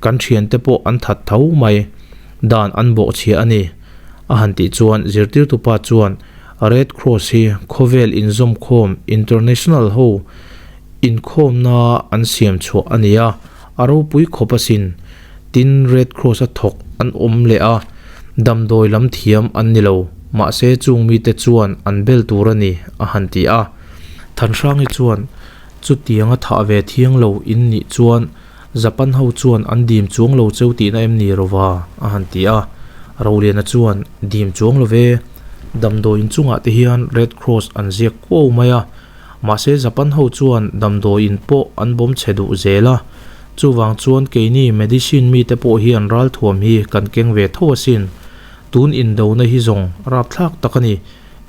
Speaker 1: kan thiante pawh an that tho mai. Dan an bawhchhia a ni. A han tih chuan zirtirtupa chuan Red Cross hi khawvel inzawmkhawm international ho inkhawmna an siam chhuah a ni a, a ropui khawp asin. Tin, Red Cross-a thawk an awm leh a, damdawi lam thiam an ni lo, mahse chung mite chuan an bel tur a ni, a han ti a. Thanhrangi chuan, Chutianga thah ve thiang lo in nih chuan Japan ho chuan an dim chuang lo cheu tihna em ni rova? a han ti a. Roliana chuan, Dim chuang lo ve, damdawi in chungah te hian Red Cross an ziak kuau mai a, Mahse Japan ho chuan damdawi in pawh an bawm chhe duh zel a, chuvang chuan keini medicine mite pawh hian ralthuam hi kan keng ve tho asin. Tun indona hi zawng rapthlak tak a ni.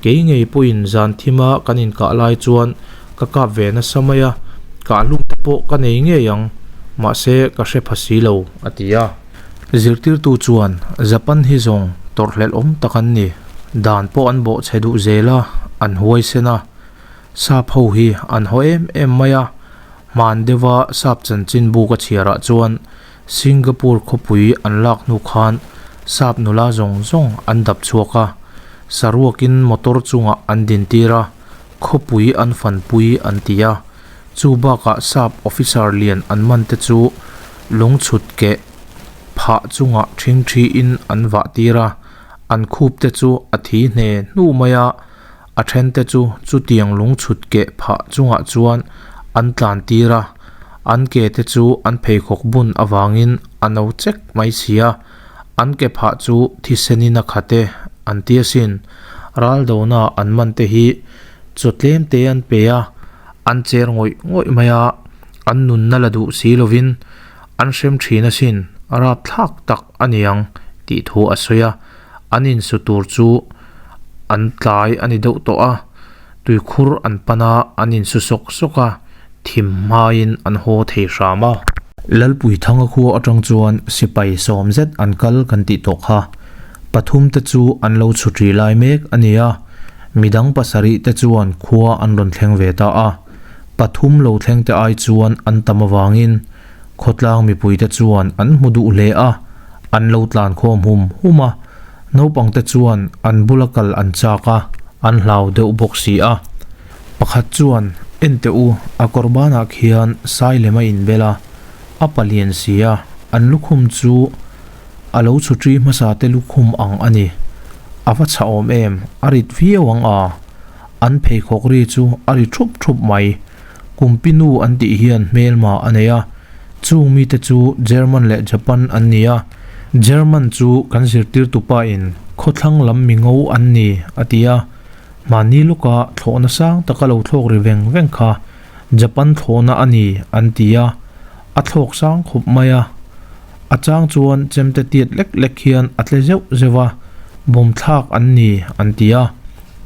Speaker 1: Kei ngei pawhin zan thima kan inkah lai chuan ka kap ve nasa mai a, kahhlum te pawh ka nei ngei ang, mahse ka hre pha si lo, a ti a. Zirtirtu chuan Japan hi zawng tawrhhlelh awm tak an ni. Dan pawh an bawh chhe duh zel a, an huaisen a. Sap ho hi an haw em em mai a, hman deuha sap chanchin bu ka chhiarah chuan Singapore khawpui an lak hnu khan sap nula zawng zawng an dap chhuak a, saruakin motor chungah an dintir a, khawpui an fanpui an ti a. Chu bakah sap officer lian an man te chu lungchhut keh phah chungah ṭhingṭhiin an vah tir a, an khup te chu a thi hne hnu mai a. A thente chu chutiang lungchhut keh phah chungah chuan an tlan tir a, an ke te chu an pheikhawk bun avangin a no chek mai si a, an ke phah chu thisenin a khat e an ti asin. Raldona an man te hi chaw tlem te an pe a, an cher ngawih ngawih mai a, an nunna la duh si lovin an hrem thin asin, rapthlak tak a niang tih thu a sawi a. An insu tur chu an tlai a ni deuh tawh a, tuikhur an pan a, an insu sawk sawk a, thim hmaiin an haw thei hram a. Lalpuithanga khua atang chuan sipai sawm zet an kal kan tih tawh kha. Pathum te chu an lo chhutri lai mek a ni a, midang pasarih te chuan khua an rawn thleng ve ta a. Pathum lo thleng te ai chuan an tam avangin khawtlang mipui te chuan an hmu duh hle a. An lo tlan khawm hum hum a, naupangte chuan an bula kal an chak a, an hlau deuh bawk si a. Pakhat chuan, En teh u, a kawr banah khian sai lem a inbel a, a palian si a, an lukhum chu a lo chhutri hmasa te lukhum ang a ni. A va chhah awm em, a rit viau ang a. An pheikhawk ri chu a ri thup thup mai. Kumpinu an tih hian hmelma a nei a, chung mite chu German leh Japan an ni a, German chu kan zirtirtupa in khawthlang lam mi ngo an ni a ti a, mahni lawka thlawhna sang taka lo thlawk ri veng veng kha Japan thlawhna a ni an ti a, a thlawk sang khawp mai a, a chang chuan chemte tiat lek lek hian a tle zeuh zeuh a, bawm thlak an ni an ti a.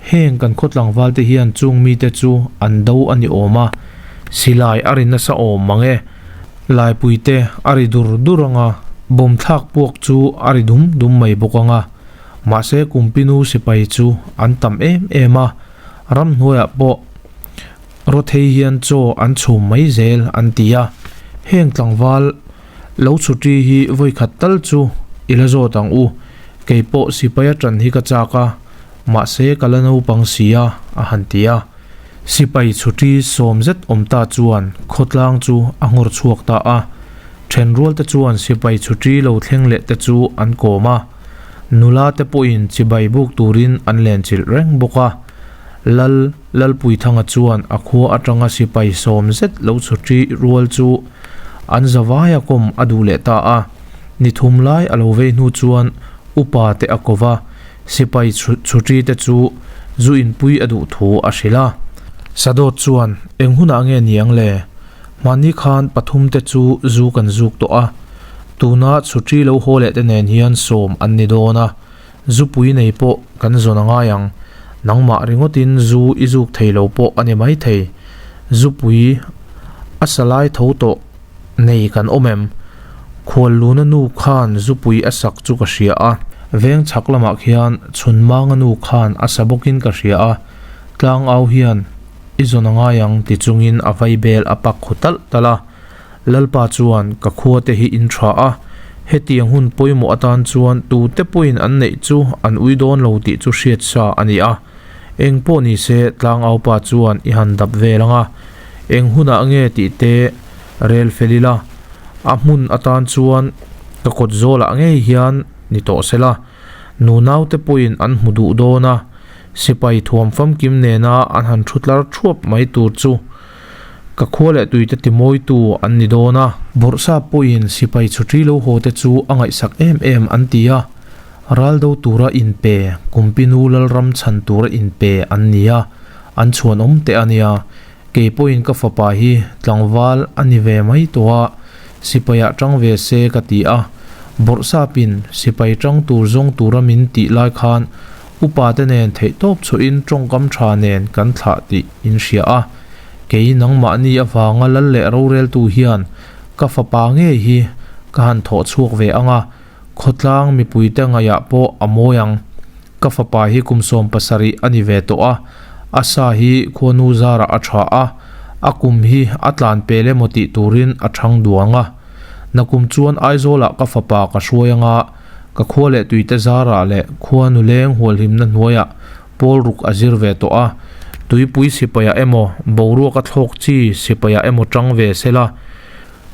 Speaker 1: Heng kan khaw tlangval te hian chung mite chu an do a ni awm a, silai a ri nasa awm mang e. Laipui te a ri dur dur ang a, bawm thlak puak chu a ri dum dum mai bawk ang a. Mahse Kumpinu sipai chu an tam em em a, ramhnuaiah pawh rawthei hian chaw an chhum mai zel an ti a. Heng tlangval Lo chhuṭi hi vawikhat tal chu i la zawt ang u, kei pawh sipai a ṭan hi ka chak a, mahse ka la naupang si a, a han ti a. Sipai chhuṭi sawm zet awm ta chuan khawtlang chu a nghawr chhuak ta a, ṭhenrual te chuan sipai chhuṭi lo thleng leh te chu an kawm a, nula te pawhin chibai buk turin an lenchilh reng bawk a. Lal Lalpuithanga chuan a khua aṭanga sipai sawm zet lo chhuṭi rual chu An zavaia kawm a duh leh ta a, ni thum lai a lo vei hnu chuan upa te a ko va, sipai chhutri te chu zu inpui a duh thu a hrilh a. Sadawt chuan, Eng hunah nge ni ang le? Hmanni khan pathum te chu zu kan zuk tawh a, tuna chhutri lo haw leh te nen hian sawm an ni dawn a, zupui nei pawh kan zawn a ngai ang, nangmah ringawtin zu i zuk thei lo pawh a ni maithei, zupui a sa lai tho tawh nei kan awm em? Khualluna nu khan zupui a sak chu ka hria a, veng chhak lamah khian Chhunmanga nu khan a sa bawkin ka hria a, tlangau hian i zawn a ngai ang ti chungin a vaibel a pak khu talh talh a. Lalpa chuan ka khua te hi in tha a, hetiang hun pawimawh atan chuan tute pawhin an neih chu an ui dawn lo tih chu hriat sa a ni a. Eng pawh ni se tlangaupa chuan i han dap vel ang a, eng hunah nge tih te rel fel ila, a hmun atan chuan Ka kawt zawlah ngei hian ni tawh se la, nunaute pawhin an hmu duh dawn a, sipai thuam famkim nena an han thu tlar thuap mai tur chu ka khua leh tuite timawitu an ni dawn a. Bawrhsap pawhin sipai chhutri lo haw te chu a ngaihsak em em an ti a, ral do tura inpe, Kumpinu Lalram chhan tura inpe an ni a, an chhuanawm teh a nia. Kei pawhin ka fapa hi tlangval a ni ve mai tawh a, sipaiah tang ve se ka ti a. Bawrhsapin sipai tang tur zawng tura min tih lai khan upate nen theihtawp chhuahin tawngkam tha nen kan thlah tih in hria a. Kei nangmahni avanga lal leh roreltu hian ka fapa ngei hi ka han thawh chhuak ve ang a, khawtlang mipuite ngaihah pawh a mawi ang. Ka fapa hi kum 70 a ni ve tawh a, a sa hi khuanu zarah a tha a, a kum hi a tlan pel emaw tih turin a thang duang a. Nakum chuan Aizawlah ka fapa ka hruai anga, ka khua leh tuite zarah leh khuanu leng hualhimna hnuaiah pawl ruk a zir ve tawh a, tuipui sipaiah emaw boruak a thlawk chi sipaiah emaw tang ve sela,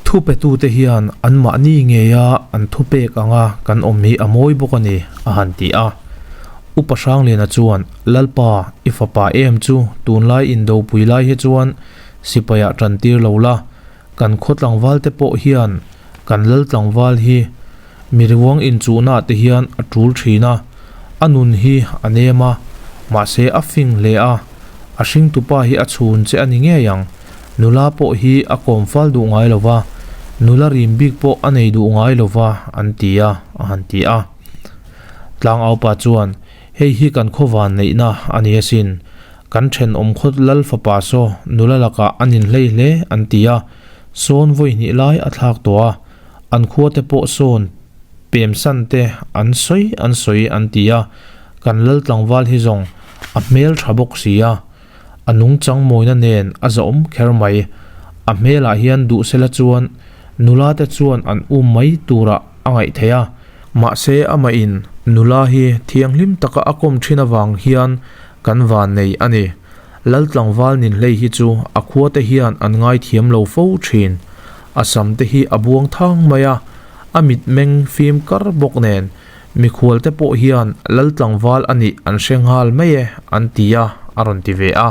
Speaker 1: Thupetute hian anmahni ngeia an thupek anga kan awm hi a mawi bawk a ni, a han ti a. Upa Hrangliana chuan, Lalpa, i fapa em chu tunlai indopui lai hi chuan sipaiah tantir lo la, kan khaw tlangvalte pawh hian kan lal tlangval hi Miriuang inchuhnaah te hian a tul thin a, a nun hi a nem a, mahse a fing hle a, a hringtupa hi a chhun che a ni ngei ang. Nula pawh hi a kawm fal duh ngai lo va, nula rim bik pawh a nei duh ngai lo va, an ti a, a han ti a. Tlangaupa chuan, Hei hi kan khawvan neihna a ni asin, kan thenawm khaw lal fapa saw nula lakah a ninhlei hle, an ti a, sawn vawi hnih lai a thlak tawh a, An khuate pawh sawn pemsan te an sawi an sawi an ti a, kan lal tlangval hi zawng a hmel tha bawk si a, a nungchang mawina nen a zahawm kher mai. A hmelah hian duhsela chuan nula te chuan an um mai turah a ngaih theih a, mahse amahin nula hi thianghlim taka a kawm thin avang hian kan van nei a ni. Lal tlangval ninhlei hi chu a khuate hian an ngaithiam lo fo thin. A sam te hi a buang thang mai a, a mitmeng fim kar bawk nen mikhual te pawh hian Lal tlangval a nih an hre nghal mai e an ti a, a rawn ti ve a.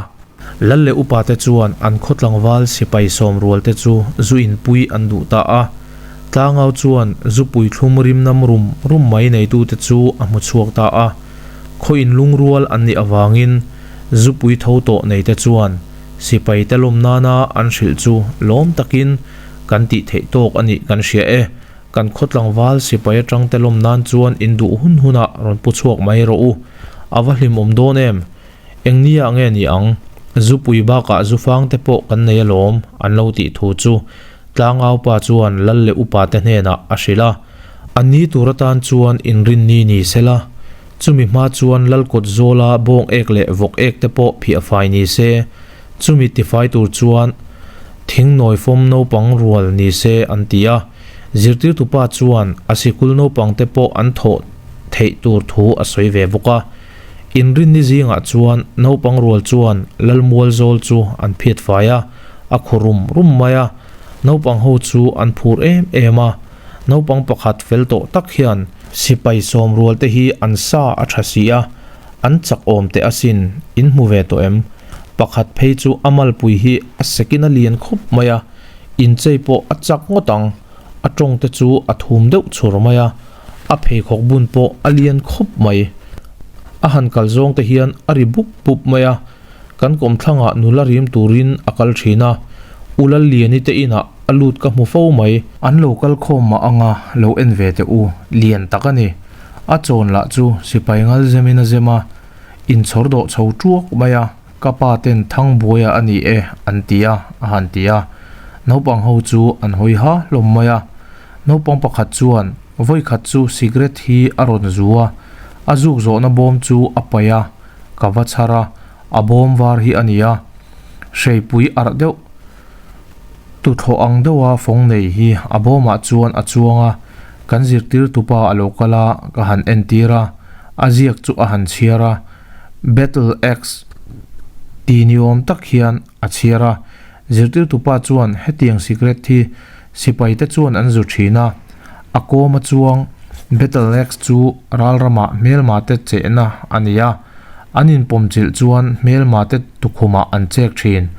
Speaker 1: Lal leh upa te chuan an khaw tlangval sipai sawm rual te chu zu inpui an duh ta a. Tlangau chuan zupui thlum rim nam rum rum mai neitu te chu a hmu chhuak ta a. Khaw inlungrual an nih avangin zupui tho tawh nei te chuan Sipai te lawm nana an hrilh chu lawm takin kan tih theih tawk a nih kan hria e. Kan khaw tlangval sipai atang te lawm nan chuan in duh hun hunah rawn pu chhuak mai rawh u. A va hlimawm dawn em? Eng nia nge ni ang? Zupui bakah zufang te pawh kan nei alawm an lo tih thu chu Tlangaupa chuan lal leh upa te hnenah a hrilh a. A ni tur atan chuan inrinni ni sela. Chumi hma chuan lal kawt zawla bawng ek leh vawk ek te pawh phiah fai ni se, chumi tifai tur chuan thing nawi fawm naupang rual ni se an ti a. Zirtirtupa chuan a sikul naupang te pawh an thawh theih tur thu a sawi ve bawk a. Inrinni zingah chuan naupang rual chuan lal mual zawl chu an phiat fai a, a khaw rum rum mai a. Naupang ho chu an phur em em a. Naupang pakhat fel tawh tak hian sipai sawm rual te hi an sa a tha si a, an chak awm teh asin, in hmu ve tawh em? Pakhat phei chu a malpui hi a sekin a lian khawp mai a, inchei pawh a chak ngawt ang, a tawng te chu a thum deuh chhur mai a, a pheikhawk bun pawh a lian khawp mai. A han kal zawng te hian a ri bup bup mai a, kan kawmthlangah nula rim turin a kal thin a, U Lalliani te inah a lut ka hmu fo mai. An lo kal khawm mah anga lo en ve teh u, lian tak a ni. A chawn lah chu sipai ngal zemin a zem a, inchhawr dawh chho tuak mai a, ka pa ten Thangbuaia a ni e an ti a, a han ti a. Naupang ho chu an hawi ha hlawm mai a. Naupang pakhat chuan vawikhat chu cigarette hi a rawn zu a, a zuk zawhna bawm chu a paih a, ka va chhar a, a bawm var hi a ni a, hreipui arh deuh tuthlawh ang deuha fawng nei hi a bawmah chuan a chuang a, kan zirtirtupa a lo kal a, ka han entir a, a ziak chu a han chhiar a, Battle Axe ti ni awm tak hian a chhiar a, zirtirtupa chuan hetiang cigarette hi sipaite chuan an zu thin a. A kawma chuang Battle Axe chu ral ramah hmelmate chehna a ni a, an inpawmchilh chuan hmelmate tukhumah an chek thin.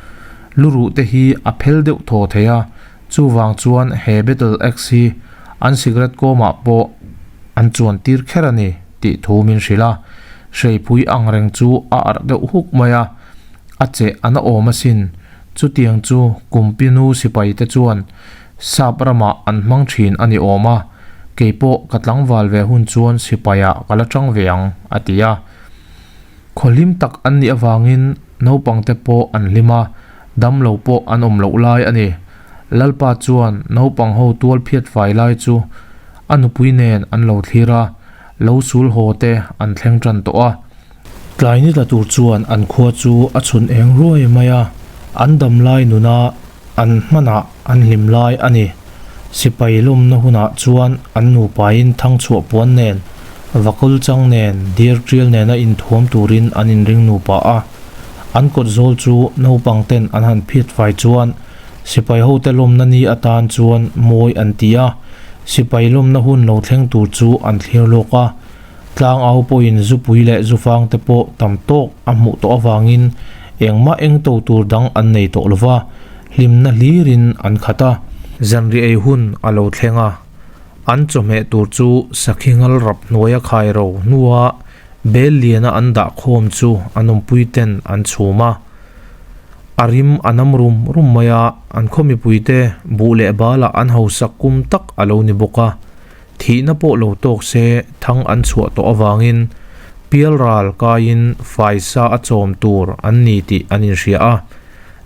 Speaker 1: Luruh te hi a phel deuh thaw thei a, chuvang chuan he Battle Axe hi an cigarette kawmah pawh an chuan tir kher a ni tih thu min hrilh a. Hreipui ang reng chu a arh deuh huk mai a, a cheh a na awm asin. Chutiang chu Kumpinu sipai te chuan Sap ramah an hmang thin a ni awm a, kei pawh ka tlangval ve hun chuan sipaiah ka la tang ve ang, a ti a. Khaw hlim tak an nih avangin naupangte pawh an hlim a, damlo pawh an awm loh lai a ni. Lalpa chuan naupang ho tual phiat fai lai chu a nupui nen an lo thlir a, lo sul haw te an thleng tan tawh a. Tlai ni tla tur chuan an khua chu a chhun eng ruai mai a, an dam lai nuna an hmanah an hlim lai a ni. Sipai lawmna hunah chuan an nupain thangchhuah puan nen, vakul chang nen, deer tial nena inthuam turin an inring nupa a. An kawt zawl chu naupang ten an han phiat fai chuan sipai hote lawmna ni atan chuan mawi an ti a, sipai lawmna hun lo thleng tur chu an thlir lawk a. Tlangau pawhin zupui leh zufang te pawh tam tawk a hmuh tawh avangin engmah eng to tur dang an nei tawh lo va, hlimna hlirin an khat a. Zanriah ei hun a lo thleng a, an chawhmeh tur chu sakhi ngal rap hnuaia khai ro hnua bel liana an dah khawm chu a nawmpui ten an chhum a. A rim a nam rum rum mai a, an khaw mipuite buh leh balah an hausak kum tak a lo ni bawk a. Thihna pawh lo tawk se thang an chhuah tawh avangin pialral kaiin faisa a chawm tur an ni tih an inhria a.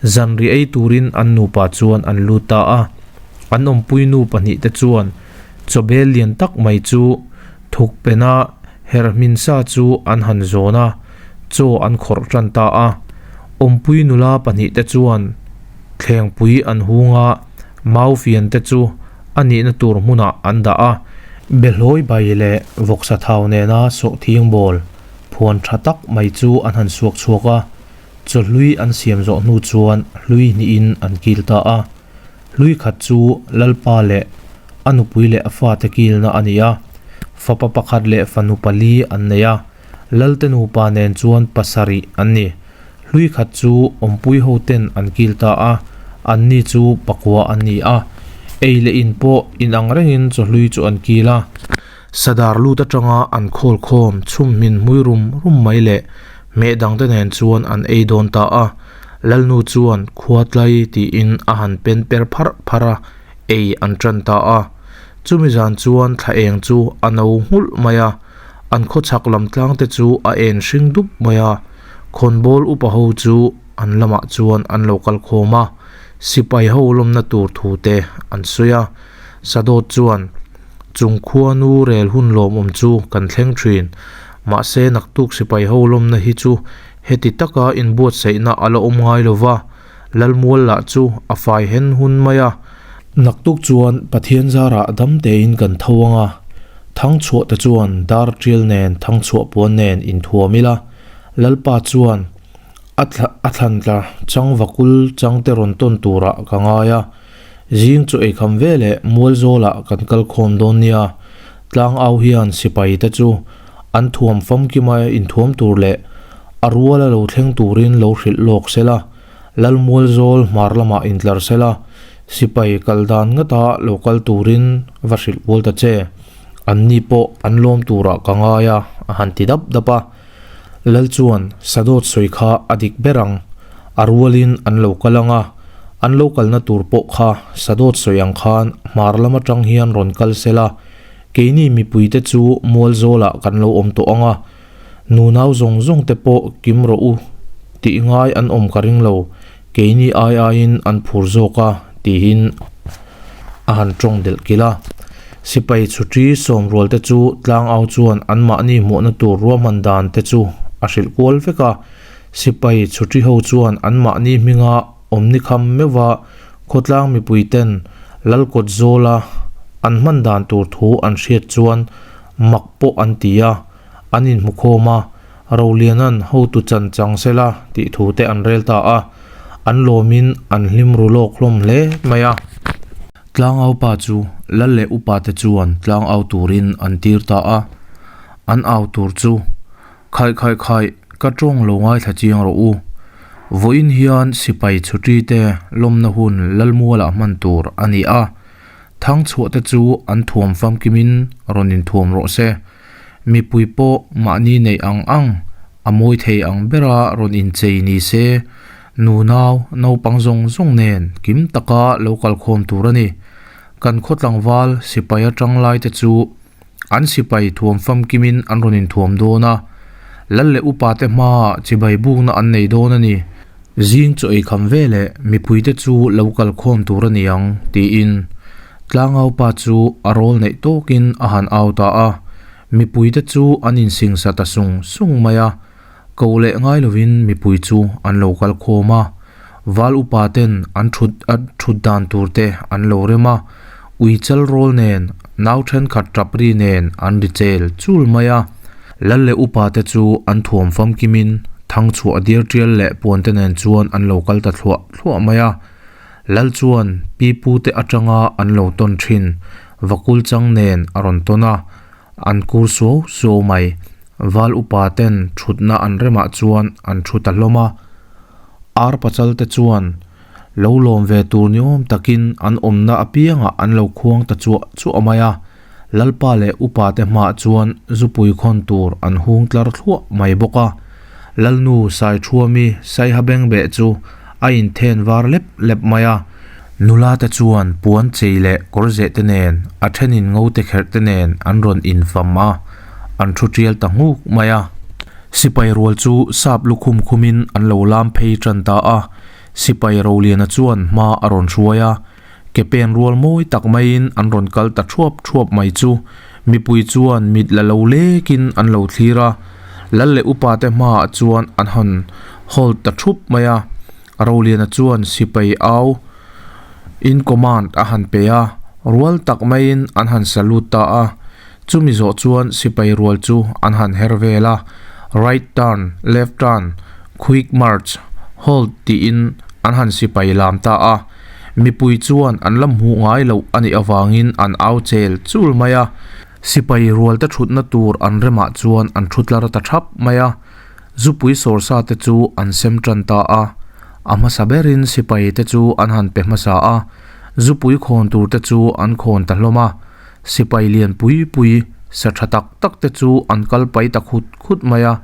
Speaker 1: Zanri ei turin an nupa chuan an lut ta a. An awmpui nu pahnihte chuan chawbel lian tak mai chu thuk pena herhmin sa chu an han zawn a, chaw an khawrh tan ta a. Awmpui nula pahnihte chuan thlengpui an hung a, mau fian te chu a nihna tur hmunah an dah a, behlawi bai leh vawksa thau nena sawhthing bawl phuan tha tak mai chu an han suak chhuak a, chawhlui an siam zawh hnu chuan hlui hnihin an kil ta a. Hlui khat chu Lalpa leh a nupui leh a fate kilna a ni a, fapa pakhat leh fanu pali an nei a, Lalte nupa nen chuan pasarih an ni. Hlui khat chu awmpui ho ten an kil ta a, anni chu pakua an ni a. Ei leh in pawh inang rengin chawhlui chu an kil a. Sadar lut atanga an khawl khawm chhum hmin hmui rum rum mai leh hmeh dangte nen chuan an ei dawn ta a. Lalnu chuan khua tlai tiin a han pen per pharh pharh a, ei an tan ta a. Chumi zan chuan thla eng chu a no nghulh mai a. An khawchhak lam tlang te chu a en hring dup mai a, khawnbawl upa ho chu an lamah chuan an lo kal khawm a, sipai ho lawmna tur thu te an sawi a. Sadawt chuan, Chung khuanu rel hun lawmawm chu kan thleng thin, mahse naktuk sipai ho lawmna hi chu heti taka inbuatsaihna a la awm ngai lo va, Lalmual lah chu a fai hen hun mai a. Naktuk chuan Pathian zarah dam tein kan tho ang a, Thangchhuah te chuan dar tial nen Thangchhuah puan nen inthuam ila, Lalpa chuan a a thlantla chang vakul changte rawn tawn turah ka ngai a, zing chu eikham veleh Mualzawlah kan kal khawm dawn nia, Tlangau hian sipai te chu an thuam famkima inthuam tur leh a ruala lo thleng turin lo hrilh lawk sela, Lalmualzawl hmar lamah intlar sela, sipai kal dan ngata lo kal turin va hrilh kual ta che. Anni pawh an lawm turah ka ngai a, a han ti dap dap a. Lal chuan Sadawt sawi kha a dik ber ang, a rualin an lo kal ang a, an lo kalna tur pawh kha Sadawt sawi ang khan hmar lam atang hian rawn kal sela, Keini mipuite chu Mualzawlah kan lo awm tawh ang a, nunau zawng zawng te pawh kim rawh u tih ngai an awm ka ring lo, keini ai aiin an phur zawk a tiin a han tawng delh kilh a. Sipai chhuṭi sawmrual te chu tlangau chuan anmahni hmuhna tur ruahman dan te chu a hrilh kual vek a, sipai chhuṭi ho chuan anmahni hminga awmni kham meuha khawtlang mipui ten Lalkawt zawla an hman dan tur thu an hriat chuan mak pawh an ti a, an inhmu khawm a, Rolianan hotu chan chang sela tih thu te an rel ta a, an lawmin an hlim ru lawk hlawm hle mai a. Tlangaupa chu lal leh upate chuan tlangau turin an tir ta a. An au tur chu, Khaih khaih khaih, ka tawng lo ngaithla chiang rawh u. Vawiin hian sipai chhuṭi te lawmna hun Lalmualah hman tur a ni a. Thangchhuah te chu an thuam famkimin rawn inthuam rawh se. Mipui pawh mahni neih ang ang, a mawi thei ang bera rawn inchei ni se, nunau, naupang zawng zawng nen kim taka lo kalkhawm tur a ni. Kan khaw tlangval sipai atang lai te chu an sipai thuam famkimin an rawn inthuam dawn a, lal leh upa te hmaah chibai bukna an nei dawn a ni. Zing chaw ei kham veleh mipuite chu lo kalkhawm tur a ni ang, tiin Tlangaupa chu a rawl neih tawkin a han au ta a. Mipuite chu an insingsa ta sung sung mai a, ko leh ngai lovin mipui chu an lo kalkhawm a. Val upa ten an thut a thut dan tur te an lo rem a, ui chal rawl nen, nau thenkhat tap ri nen an ri chel chul mai a. Lal leh upa te chu an thuam famkimin thangchhuah diar tial leh puan te nen chuan an lo kal ta thluah thluah mai a. Lal chuan pipu te atanga an lo tawn thin vakul chang nen a rawn tawn a, an kur suau suau mai. Val upa ten thutna an remah chuan an thu ta hlawm a. Ar pachal te chuan lo lawm ve tur ni awm takin an awmna apiangah an lo khuang ta chuah chuah mai a. Lalpa leh upa te hmaah chuan zupui khawn tur an hung tlar thluah mai bawk a. Lalnu Saithuami Saiha bengbeh chu a inthen var lep lep mai a. Nula te chuan puan chei leh kawr zeh te nen, a thenin ngo te kherh te nen an rawn infam a, an thu tial ta nghuk mai a. Sipai rual chu sap lukhum khumin an lo lam phei tan ta a. Sipai Roliana chuan hma a rawn hruai a. Ke pen rual mawi tak maiin an rawn kal ta thuap thuap mai chu mipui chuan mit la lo lekin an lo thlir a, lal leh upa te hmaah chuan an han hold ta thup mai a. Roliana chuan sipai au in command a han pe a, rual tak maiin an han salute ta a. Chumi zawh chuan sipai rual chu an han her vel a, right turn, left turn, quick march, hold tiin an han sipai lam ta a. Mipui chuan an la hmuh ngai loh a nih avangin an au chel chul mai a. Sipai rualte thutna tur an remah chuan an thu tlar ta thap mai a. Zupui sawrsa te chu an sem tan ta a. A hmasa berin sipai te chu an han pe hmasa a. Zupui khawn tur te chu an khawn ta hlawm a. Sipai lian pui pui, sa tha tak tak te chu an kal pai ta khut khut mai a.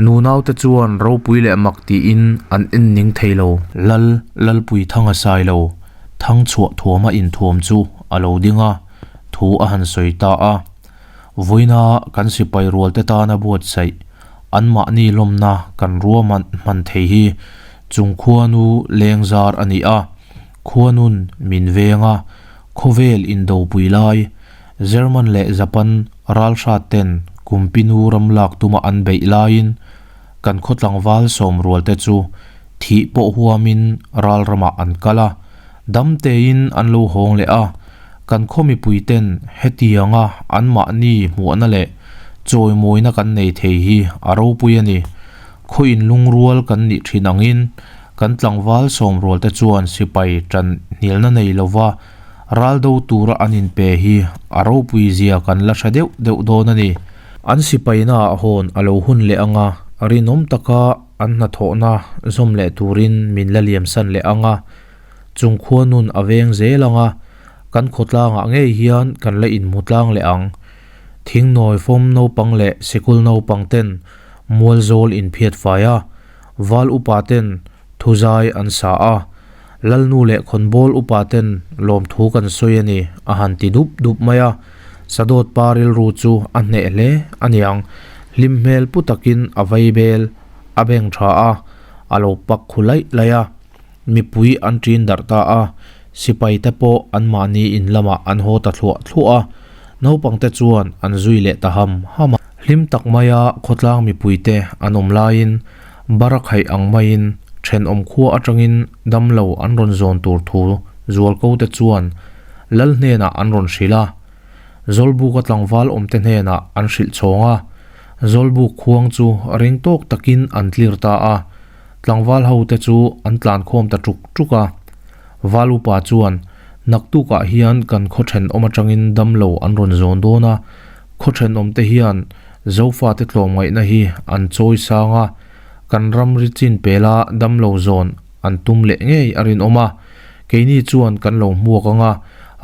Speaker 1: Nunaute chuan ropui leh mak tiin an en ning thei lo. Lal Lalpui Thanga sai lo, Thangchhuah thuama inthuam chu a lo ding a, thu a han sawi ta a. Vawiina kan sipai rualte tana buatsaih, anmahni lawmna kan ruahman hman thei hi chung khuanu lengzar a ni a, khuanun min veng a, khawvel indopui lai, German leh Japan ralhrat ten Kumpinu ram lak tuma an beih laiin kan khaw tlangval sawm rual te chu thih pawh huamin ral ramah an kal a, dam tein an lo hawng leh a, kan khaw mipui ten hetianga anmahni hmuahna leh chawimawina kan nei thei hi a ropui a ni. Khaw inlungrual kan nih thin angin kan tlangval sawm rual te chuan sipai tan hnialna nei lova Ral do tura an inpe hi a ropui zia kan la hre deuh deuh dawn a ni. An sipaina ah hawn a lo hun leh ang a, rinawm taka an hnathawhna zawm leh turin min la liamsan leh ang a, chung khua nun a veng zel ang a, kan khawtlangah ngei hian kan la inhmu tlang leh ang. Thingnawi fawm naupang leh sikul naupang ten mualzawl inphiat fai a, val upa ten Thuzai an sa a, Lalnu leh khawnbawl upa ten lawmthu kan sawi a ni, a han ti dup dup mai a. Sadawt pa rilru chu a hneh hle a niang, hlim hmel pu takin a vei bel a beng tha a, a lo pak khu laih laih a. Mipui an ṭin darh ta a, sipai te pawh anmahni in lamah an haw ta thluah thluah a, naupang te chuan an zui leh ta ham ham a. Hlim tak maia khawtlang mipui te an awm laiin Barakhaih ang maiin thenawm khua atangin damlo an rawn zawn tur thu zualko te chuan Lal hnenah an rawn hrilh a. Zawlbuka tlangval awmte hnenah an hrilh chhawng a. Zawlbuk khuang chu ring tawk takin an tlir ta a. Tlangval ho te chu an tlankhawm ta tuk tuk a. Val upa chuan. Naktukah hian kan khaw thenawm atangin damlo an rawn zawn dawn a, khaw thenawmte hian Zofate tlawmngaihna hi an chawi sang a, kan ramri chin pela damlo zawn an tum leh ngei a rinawm a, keini chuan kan lo hmuak ang a,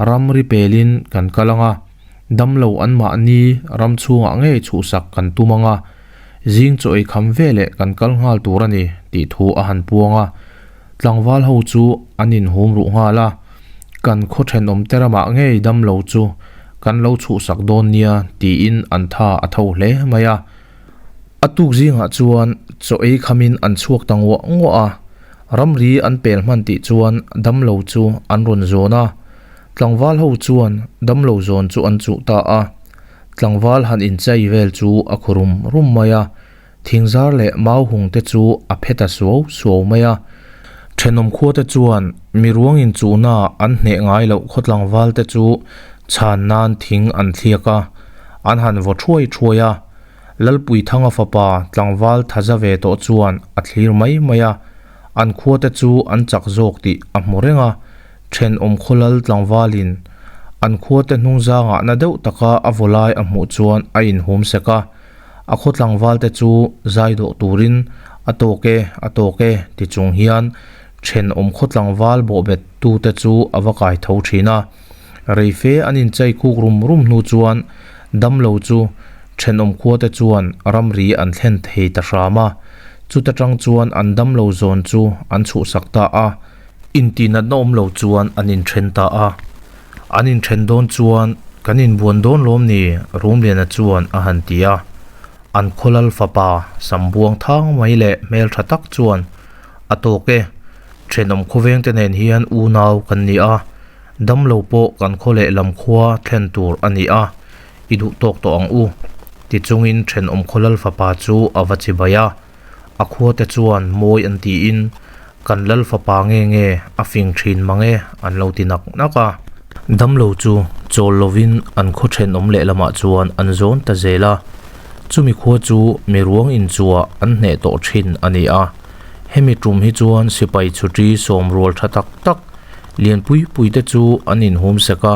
Speaker 1: ramri pelin kan kal ang a, damlo anmahni ram chhungah ngei chhuhsak kan tum ang a, zing chaw ei kham veleh kan kal nghal tur a ni tih thu a han puang a. Tlangval ho chu an inhum ruh nghal a, Kan khaw thenawm te ramah ngei damlo chu kan lo chhuhsak dawn nia tiin an tha a tho hle mai a. A tuk zingah chuan chaw ei khamin an chhuak ta nguah nguah a, ramri an pel hman tih chuan damlo chu an rawn zawn a. Tlangval ho chuan damlo zawn chu an chuh ta a, tlangval han inchei vel chu a khu rum rum mai a. Thingzar leh mau hung te chu a phe ta suau suau mai a. Thenawm khua te chuan mi ruang inchuhna an hneh ngai loh khaw tlangval te chu chhan nan thing an thliak a, an han vaw thuai thuai a. Lalpuithanga fapa tlangval thaza ve tawh chuan a thlir mai mai a, an khua te chu an chak zawk tih a hmu reng a. Thenawm khaw lal tlangvalin an khua te hnungzangah na deuh taka a vaw lai a hmuh chuan a inhum sek a. A khaw tlangvalte chu zai dawh turin a tawk e, a tawk e ti chung hian thenawm khaw tlangval bawhbet tute chu a va kai tho thin a. Reife an inchei khuk rum rum hnu chuan damlo chu thenawm khuate chuan ramri an thlen thei ta hram a, chuta tang chuan an damlo zawn chu an chhuhsak ta a. Intihnatna awm lo chuan an inthen ta a. An inthen dawn chuan kan inbuan dawn lawm ni? Rumliana chuan a han ti a. An khawlal fapa Sambuang thang mai leh hmeltha tak chuan a tawk e, thenawm khawvengte nen hian unau kan ni a, damlo pawh kan khaw leh lam khua thlen tur a ni a, i duh tawk tawh ang u, ti chungin thenawm khawlal fapa chu a va chibai a. A khuate chuan mawi an tiin, Kan lal fapa nge nge a fing thin mang e an lo ti nak nak a. Damlo chu chawl lovin an khaw thenawm lehlamah chuan an zawn ta zel a. Chumi khua chu mi ruang inchuah an hneh tawh thin a ni a. Hemi tum hi chuan sipai chhuṭi sawm rual tha tak tak lianpui pui te chu an inhum sek a,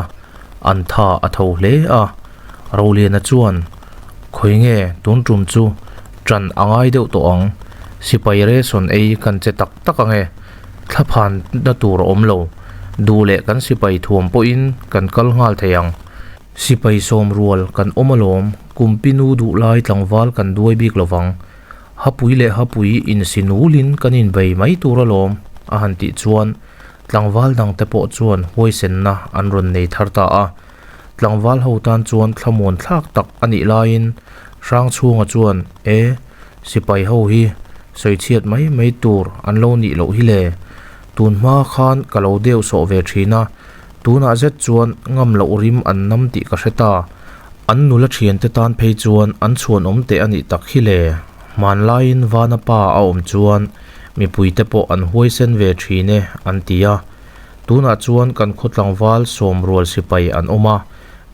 Speaker 1: an tha a tho hle a. Roliana chuan, Khawi nge tun tum chu ṭan a ngai deuh tawh ang, sipai ration ei kan che tak tak ang e, thlaphan na tur a awm lo, duh leh kan sipai thuam pawhin kan kal nghal thei ang. Sipai sawm rual kan awm alawm, kumpinu duh lai tlangval kan duai bik lo vang, hapui leh hapui insi nulin kan inbei mai tur alawm, a han tih chuan tlangval dangte pawh chuan huaisenna an rawn nei thar ta a. Tlangval ho tan chuan thlamuan thlak tak a nih laiin Hrangchhunga chuan, E, sipai ho hi sawichhiat mai mai tur an lo nih loh hi le. Tun hma khan ka lo deuh sawh ve thin a, tunah zet chuan ngam loh rim an nam tih ka hre ta. An nula thiante tan phei chuan an chhuanawm teh a nih tak hi le. Hmanlaiin Vana pa a awm chuan mipuite pawh an huaisen ve thin e an ti a. Tunah chuan kan khaw tlangval sawm rual sipai an awm a,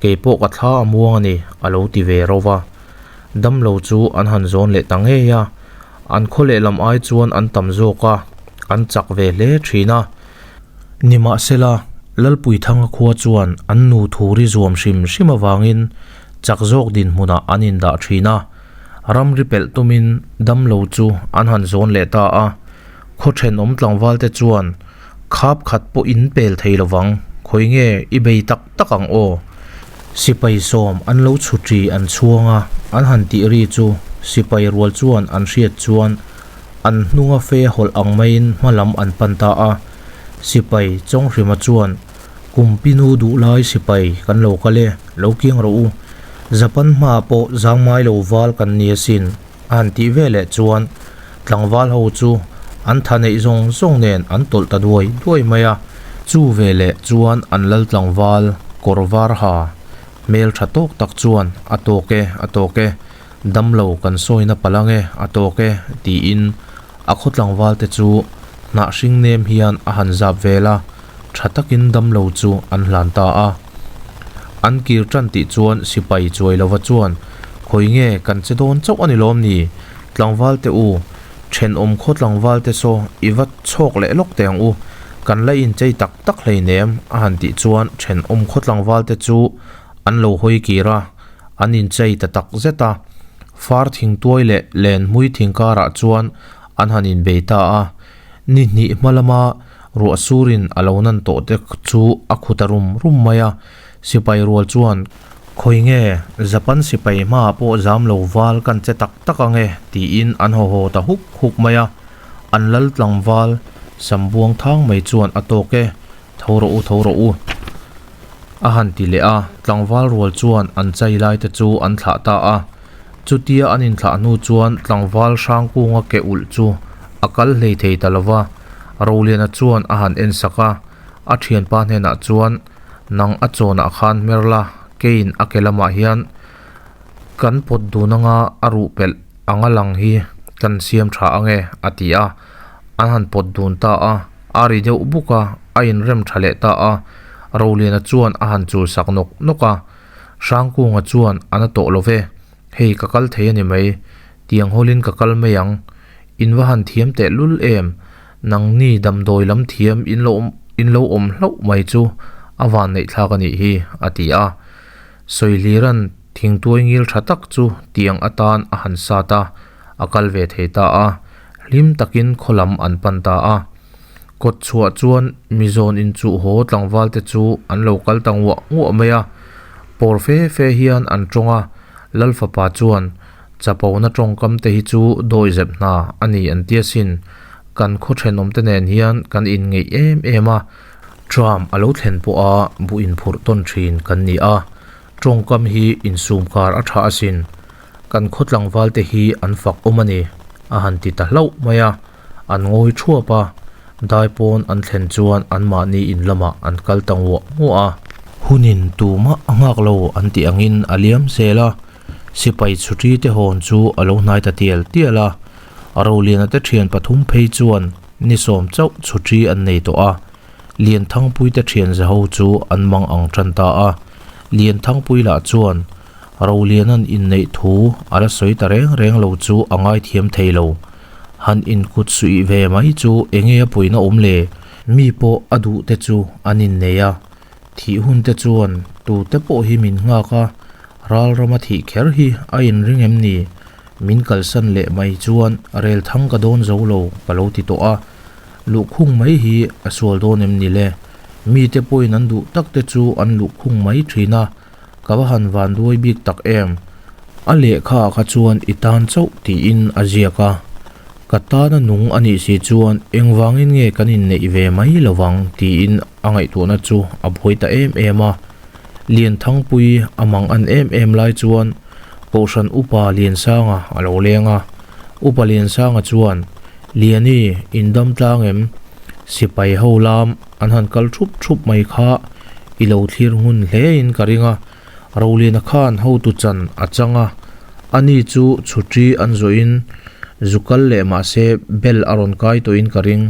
Speaker 1: kei pawh ka thla a muang a ni, a lo ti ve ro va. Damlo chu an han zawn leh ta ngei a, an khaw lehlam ai chuan an tam zawk a, an chak ve hle thin a. Nimahsela, Lalpuithanga khua chuan an nu thuri zuam hrim hrim avangin chak zawk dinhmunah an indah thin a, ramri pelh tumin damlo chu an han zawn leh ta a. Khaw thenawm tlangvalte chuan Khap khat pawh in pel thei lo vang, khawi nge i bei tak tak ang aw? Sipai sawm an lo chhutri an chhuang a, an han tih ri chu sipai rual chuan an hriat chuan an hnunga fe hawlh ang maiin hma lam an pan ta a. Sipai Chawnghrima chuan, Kumpinu duh lai sipai kan lo kal e, lo kiang rawh u. Japan hmaah pawh zangmai lo val kan ni asin. A han tih ve leh chuan tlangval ho chu an tha neih zawng zawng nen an tawlh ta duai duai mai a. Chu ve leh chuan an lal tlangval kawr var ha hmel tha tawk tak chuan a tawk e, a tawk e, damlo kan sawina palh ang e, a tawk e tiin a khaw tlangval te chu hnah hring nem hian a han zap vel a, tha takin damlo chu an hlan ta a. An kir tan tih chuan sipai chuai lova chuan, Khawi nge kan che dawn chauh a ni lawm ni? Tlangval te u, thenawm khaw tlangval te saw i va chhawk leh lawk teh ang u. Kan la inchei tak tak hleinem a han tih chuan thenawm khaw tlangval te chu an lo hawi kir a, an inchei ta tak zet a. Far thingtuai leh lenhmui thingkarah chuan an han inbei ta a. Ni hnih hma lama ruah surin a lo nan tawh te chu a khu ta rum rum mai a. Sipai rual chuan, Khawi nge, Japan sipai hmaah pawh zam lo val kan che tak tak ang e, tiin an haw haw ta huk huk mai a. An lal tlangval Sambuang thang mai chuan a tawk e, Tho rawh u, tho rawh u, a han ti leh a. Tlangval rual chuan an chai lai te chu an thlah ta a. Chutia an inthlah hnu chuan tlangval Hrangkunga ke ulh chu a kal hlei thei ta lo va. Roliana chuan a han en sak a, a thianpa hnenah chuan, Nang a chawnah khan hmer la, keiin a ke lamah hian kan pawt dun anga a ruh pelh anga lang hi kan siam tha ange, a ti a. An han pawt dun ta a, a ri deuh buk a, a inrem tha leh ta a. Roliana chuan a han chul sak nawk nawk a. Hrangkunga chuan a na tawh lo ve, hei ka kal thei a ni mai, tiang hawlin ka kal mai ang. In va han thiam teh lul em, nangni damdawi lam thiam in lo in lo awm hlauh mai chu a van neih thlak a nih hi, a ti a. Sawihliran thingtuai ngil tha tak chu tiang atan a han sat a, a kal ve thei ta a, hlim takin khaw lam an pan ta a. Kawt chhuah chuan mi zawn inchuh haw tlangval te chu an lo kal ta nguah nguah mai a, pawr fe fe hian an tawng a, Lal fapa chuan Chapona tawngkam te hi chu dawihzep hna a ni an ti asin, kan khaw thenawm te nen hian kan inngeih em em a, tram a lo thlen pawha buh inphurh tawn thin kan ni a, tawngkam hi insum kar a tha asin, kan khaw tlangval te hi an fak awm a ni, a han ti ta hlauh mai a, an ngawi thuap a, dai pawn an thlen chuan anmahni in lamah an kal ta nguah nguah a. Hunin tumah a nghak lo an tih angin a liam zel a, Sipai chhuṭi te hawn chu a lo hnai ta tial tial a, Roliana te ṭhian pathum phei chuan ni sawm chauh chhuṭi an nei tawh a, Lianthangpui te ṭhian zaho chu an mang ang ṭan ta a. Lianthangpui lah chuan Roliana'n inneih thu a la sawi ta reng reng lo chu a ngaithiam thei lo. Han inkut suih ve mai chu enge a puina awm le? Mi pawh a duh te chu an innei a, Thih hun te chuan tute pawh hi min nghak a, ral rama thih kher hi a inring em ni? Min kalsan leh mai chuan rel thang ka dawn zo lo ka lo ti tawh a, luhkhung mai hi a sual dawn em ni le? Mite pawhin an duh tak te chu an luhkhung mai thin a, ka va han van duai bik tak em? A lehkha ah kha chuan i tan chauh tiin a ziak a, ka tana nung a nih si chuan engvangin nge kan inneih ve mai lovang tiin a ngaihtuahna chu a buai ta em em a. Lianthangpui a mang an em em lai chuan Kohhran Upa Liansanga a lo leng a, Upa Liansanga chuan, Liani, in dam tlang em? Sipai ho lam an han kal thup thup mai kha i lo thlir ngun hle in ka ring a, Roliana khan hotu chan a chang a, ani chu chhuṭi an zawhin zu kal leh mah se bel a rawn kai tawhin ka ring.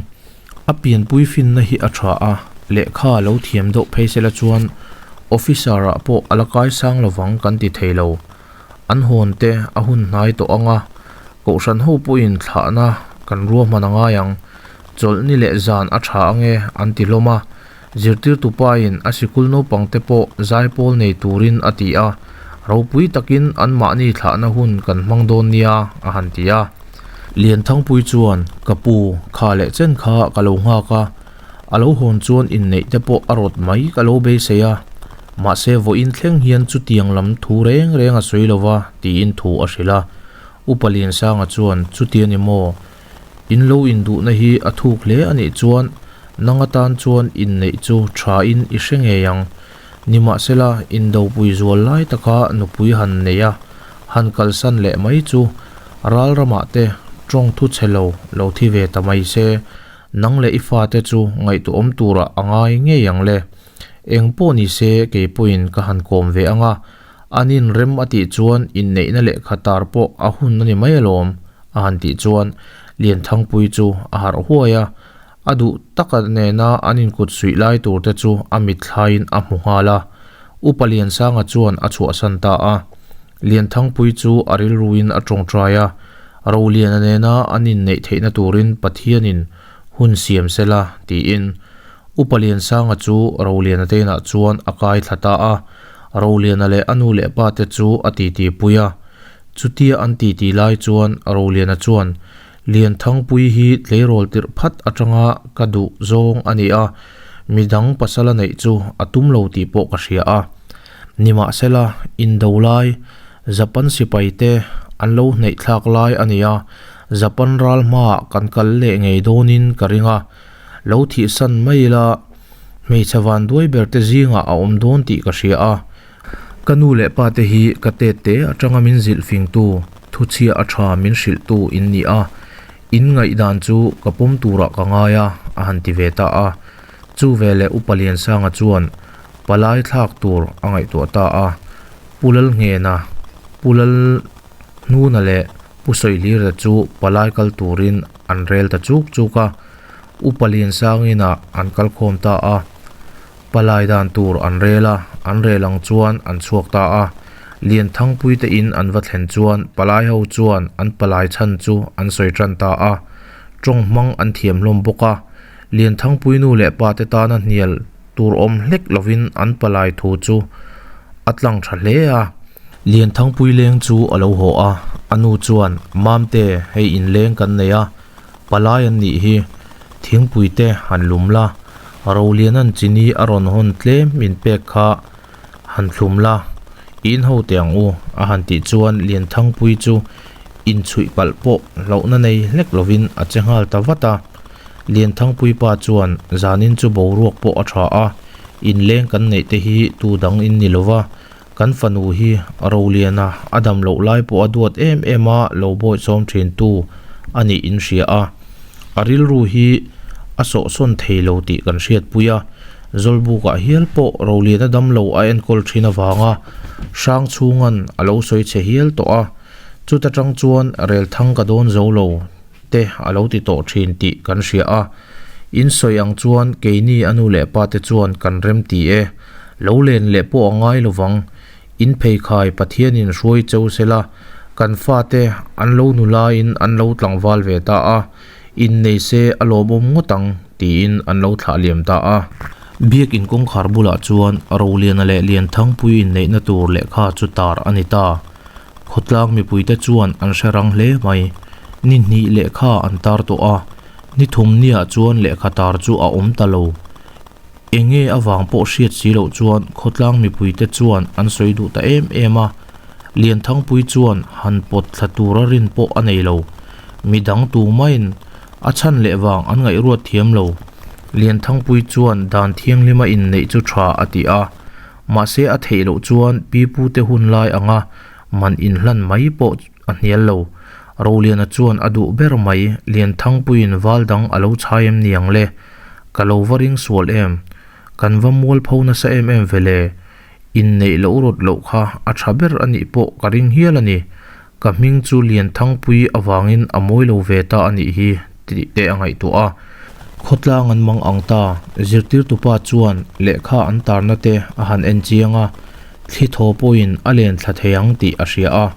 Speaker 1: A pianpui finna hi a tha a, lehkha a lo thiam deuh phei sela chuan officer ah pawh a la kai sang lovang kan ti thei lo. An hawn te a hun hnai tawh ang a, kohhran ho pawhin thlahna kan ruahman a ngai ang. Chawlhni leh zan a tha ange an ti hlawm a, zirtirtu pain a sikul naupang te pawh zaipawl nei turin a ti a, ropui takin anmahni thlahna hun kan hmang dawn nia a han ti a. Lianthangpui chuan, Ka pu, kha leh chen kha ka lo nghak a, a lo hawn chuan inneih te pawh a rawt mai ka lo beisei a, mahse vawiin thleng hian chutiang lam thu reng reng a sawi lo va tiin thu a hrilh a. Upa Liansanga chuan, Chuti a ni maw? In lo induhna hi a thuk hle a nih chuan nang atan chuan inneih chu thain i hre ngei ang. Nimahsela, indopui zual lai taka nupui han nei a, han kalsan leh mai chu ral ramah te tawng thu chhe lo lo thi ve ta mai se, nang leh i fate chu ngaihtuahawm turah a ngai ngei ang le. Eng pawh ni se kei pawhin ka han kawm ve ang a, An inrem a tih chuan inneihna lehkha tar pawh a hun a ni mai alawm, a han tih chuan Lianthangpuii chu a harh huai a, a duh taka nena an inkut suih lai tur te chu a mitthlaiin a hmu nghal a. Upa Liansanga chuan a chhuahsan ta a. Lianthangpuii chu a rilruin a tawngtai a, Roliana nena an inneih theihna turin Pathianin hun siam sela tiin. Upa Liansanga chu Roliana te inah chuan a kai thla ta a, Roliana leh a nu leh pa te chu a titi pui a. Chutia an titi lai chuan Roliana chuan, Lianthangpui hi tleirawl tirh phat atanga ka duh zawng a ni a, midang pasal a neih chu a tum lo tih pawh ka hria a. Nimahsela, indo lai, Japan sipai te an lo hneih thlak lai a ni a, Japan ral hmaah kan kal leh ngei dawnin ka ring a, lo thihsan mai ila hmeichhe vanduai ber te zingah a awm dawn tih ka hria a. Ka nu leh pa te hi ka tet te atanga min zilh fingtu, thuchhia a tha min hrilhtu in ni a, in ngaihdan chu ka pawm turah ka ngai a, a han ti ve ta a. Chu veleh Upa Liansanga chuan palai thlak tur a ngaihtuah ta a, Pu Lalnghena, Pu Lalhnuna leh Pu Sawihlira chu palai kal turin an rel ta chuk chuk a, Upa Liansangin-ah an kalkhawm ta a. Palai dan tur an rel a, an rel ang chuan an chhuak ta a. Lianthangpui te in an va thlen chuan palai ho chuan an palai chhan chu an sawi tan ta a. Tawng hmang an thiam hlawm bawk a. Lianthangpui nu leh pa te tana hnial tur awm hlek lovin an palai thu chu a tlang tha hle a. Lianthangpui leng chu a lo haw a, a nu chuan, Mamte, hei inleng kan nei a, Palai an nih hi, thingpui te han lum la, Rolianan chini a rawn hawn tlem min pek kha han thlum la, in ho teh ang u a han tih chuan Lianthangpui chu inchhuih palh pawh hlauhna nei hlek lovin a che nghal ta vat a. Lianthangpui pa chuan zanin chu boruak pawh a tha a, inleng kan neih te hi tu dang in ni lova, Kan fanu hi Roliana a dam loh lai pawh a duat em em a lo bawihsawm thin tu a nih in hria a, a rilru hi a sawhsawn thei lo tih kan hriatpui a, Zawlbukah hial pawh Roliana dam lo a enkawl thin avanga Hrangchhunga'n a lo sawi chhe hial tawh a, chuta tang chuan relthang ka dawn zo lo te a lo ti tawh thin tih kan hria a, in sawi ang chuan keini a nu leh pa te chuan kan rem ti e, lo len leh pawh a ngai lovang, in pheikhai Pathianin hruai cheu sela, kan fate an lo nulain an lo tlangval ve ta a, innei se a lawmawm ngawt ang tiin an lo thlah liam ta a. Biakin kawngkhar bulah chuan Roliana leh Lianthangpui inneihna tur lehkha chu tar a ni ta. Khawtlang mipuite chuan an hre rang hle mai. Ni hnih lehkha an tar tawh a, ni thum niah chuan lehkha tar chu a awm ta lo. Enge avang pawh hriat si loh chuan khawtlang mipuite chuan an sawi duh ta em em a, Lianthangpui chuan han pawt thla tura rin pawh a nei lo. Midang tumaiin a chhan leh vang an ngaihruat thiam lo. Lianthangpui chuan dan thianghlima inneih chu tha a ti a. Mahse a theih loh chuan pipute hun lai anga man inhlan mai pawh a hnial lo. Roliana chuan a duh ber mai, Lianthangpuiin val dang a lo chhai em niang le? Ka lo va ring sual em? Kan va mual pho nasa em em ve le? Inneih loh rawt loh kha a tha ber a nih pawh ka ring hial a ni. Ka hming chu Lianthangpui avangin a mawi lo ve ta a nih hi tih te a ngaihtuah a. Khawtlang an mang ang ta, zirtirtupa chuan lehkha an tarna te a han en chiang a, thli thaw pawhin a len thla thei ang tih a hria a.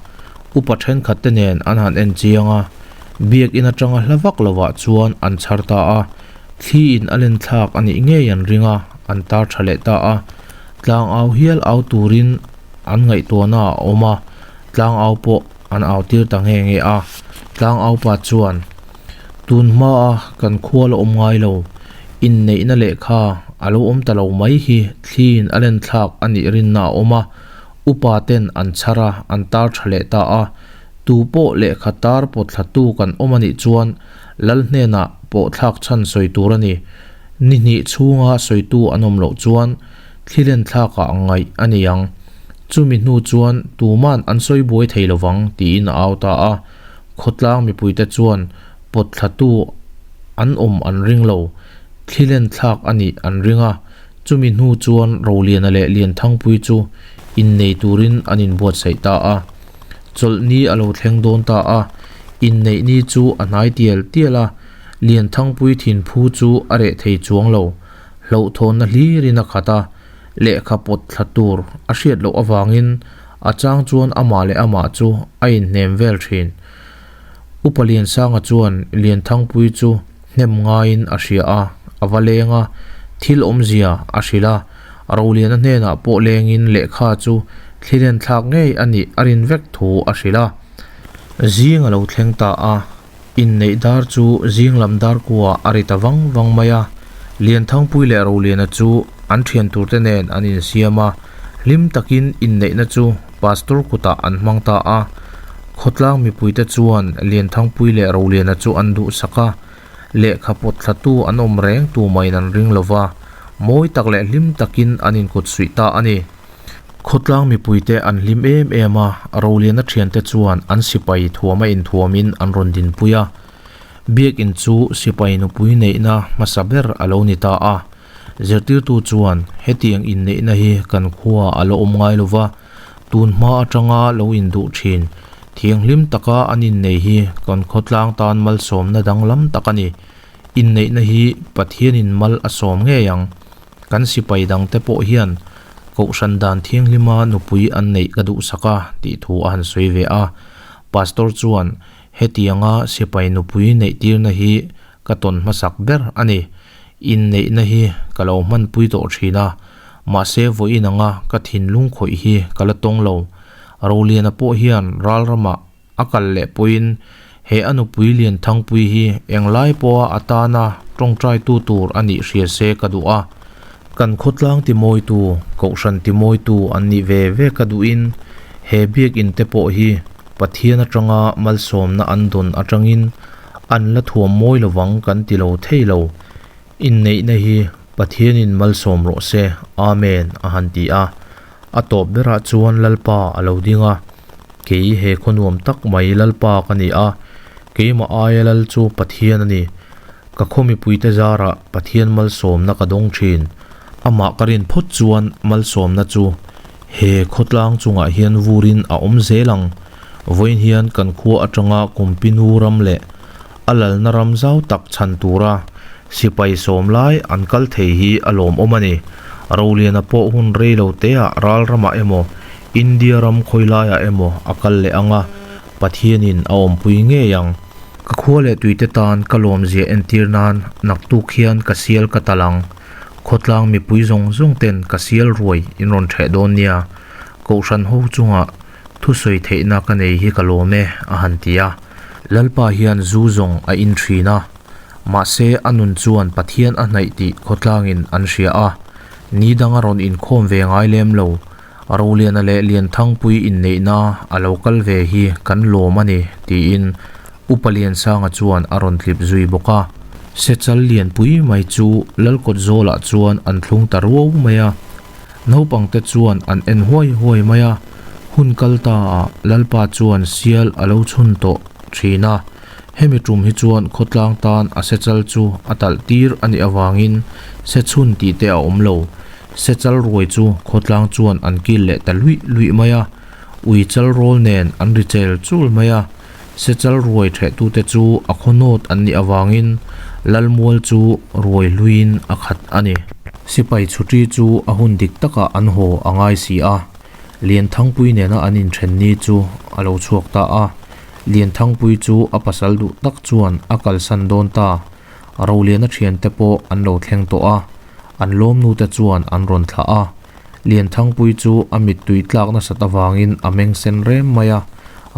Speaker 1: Upa thenkhat te nen an han en chiang a, biakin atanga hla vak lovah chuan an chhar ta a, thli in a len thlak a nih ngei an ring a, an tar tha leh ta a. Tlang au hial au turin an ngaihtuahna a awm a. Tlangau pawh an au tir ta nge nge a, Tlangau pa chuan, Tun hmaa kan khua la awm ngai lo, inneihna lehkha a lo awm ta lo mai hi thliin a len thlak a nih rinna a awm a, upa ten an chhar a, an tar tha leh ta a, tu pawh lehkha tar pawt thlatu kan awm a nih chuan Lal hnenah pawh thlak chhan sawi tur a ni. Ni hnih chhunga sawitu an awm loh chuan thli len thlakah ngaih a ni ang. Chumi hnu chuan tuman an sawi buai thei lovang tiin a au ta a. Khawtlang mipuite chuan pawt thlatu an awm an ring lo, thli len thlak a nih an ring a. Chumi hnu chuan Roliana leh Lianthangpui chu innei turin an inbuatsaih ta a. Chawlhni a lo thleng dawn ta a, inneih ni chu a hnai tial tial a, Lianthangpui thinphu chu a reh thei chuang lo. Hlauhthawnna hlirin a khat a. Lehkha pawt thla tur a hriat loh avangin a chang chuan amah leh amah chu a inhnem vel thin. Upa Liansanga chuan Lianthangpui chu hnem ngaiin a hria a, a va leng a. Thil awmzia a hrilh a, Roliana hnenah pawh lengin lehkha chu thlilen thlak ngei a nih a rin vek thu a hrilh a. Zing a lo thleng ta a, inneih dar chu zing lam dar kuah a ri ta vang vang mai a. Lianthangpui leh Roliana chu an thian turte nen an insiam a, hlim takin inneihna chu Pastor kutah an hmang ta a. Khawtlang mipuite chuan Lianthangpui leh Roliana chu an duhsak a. Lehkha pawt thlatu an awm reng tu maiin an ring lo va, mawi tak leh hlim takin an inkut suih ta a ni. Khawtlang mipuite an hlim em em a, Roliana thiante chuan an sipai thuama inthuamin an rawn dinpui a. Biakin chu sipai nupui neihna hmasa ber a lo ni ta a. Zirtirtu chuan, Hetiang inneihna hi kan khua a la awm ngai lo va, Tun hma atanga lo induh thin, thianghlim taka an innei hi kan khawtlang tan malsawmna danglam tak a ni. Inneihna hi Pathianin mal a sawm ngei ang. Kan sipai dangte pawh hian Kohhran dan thianghlima nupui an neih ka duhsak a tih thu a han sawi ve a. Pastor chuan hetianga sipai nupui neihtirna hi ka tawn hmasak ber a ni. Inneihna hi ka lo hmanpui tawh thin a, mahse vawiin anga ka thinlung khawih hi ka la tawng lo. Roliana pawh hian ral ramah a kal leh pawhin he a nupui Lianthangpui hi englai pawha a tana tawngtaitu tur a nih hria se ka duh a. Kan khawtlang timawitu, kohhran timawitu an nih ve ve ka duhin he biakinn te pawh hi Pathian atanga malsawmna an dawn atangin an la thuam mawi lovang kan ti lo thei lo. Inneihna hi Pathianin malsawm rawh se, Amen, a han ti a. A tawp berah chuan Lalpa a lo ding a, Kei he khaw nuam tak mai Lalpa ka ni a, keimah aia lal chu Pathian a ni. Ka khaw mipuite zarah Pathian malsawmna ka dawng thin. Amah ka rin phawt chuan malsawmna chu he khawtlang chungah hian vurin a awm zel ang. Vawiin hian kan khua atanga Kumpinu ram leh a lalna ram zau tak chhan tura sipai sawm lai an kal thei hi a lawmawm a ni. Roliana pawh hun rei lo teah ral ramah emaw, India ram khawi laiah emaw a kal leh ang a, Pathianin a awmpui ngei ang. Ka khua leh tuite tan ka lawmzia entir nan naktuk hian ka sial ka tal ang. Khawtlang mipui zawng zawng ten ka sial ruai in rawn ṭheh dawn nia. Kohhran ho chungah Thusawi theihna ka nei hi ka lawm e, a han ti a. Lalpa hian zu zawng a in thin a, mahse a nun chuan Pathian a hnaih tih khawtlangin an hria a. Ni danga rawn inkhawm ve ngai lem lo, Roliana leh Lianthangpui inneihna a lo kal ve hi kan lawm a ni, tiin Upa Liansanga chuan a rawn tlip zui bawk a. Sechal lianpui mai chu Lalkawt zawlah chuan an thlung ta ruau mai a. Naupangte chuan an en huai huai mai a, hun kal ta ah Lalpa chuan sial a lo chhun tawh thin a, hemi tum hi chuan khawtlang tan a sechal chu a talh tir a nih avangin sechhun tih te a awm lo. Sechal ruai chu khawtlang chuan an kil leh ta luih luih mai a, ui chal rawl nen an ri chel chul mai a, Sechal ruai thehtute chu a khaw nawt an nih avangin Lalmual chu ruai hluiin a khat a ni. Sipai chhuṭi chu a hun dik takah an haw a ngai si a, Lianthangpui nena an inthen ni chu a lo chhuak ta a. Lianthangpui chu a pasal duh tak chuan a kalsan dawn ta. Roliana thiante pawh an lo thleng tawh a, an lawmnute chuan an rawn thlah a. Lianthangpui chu a mittui tlak nasat avangin a meng sen rem mai a,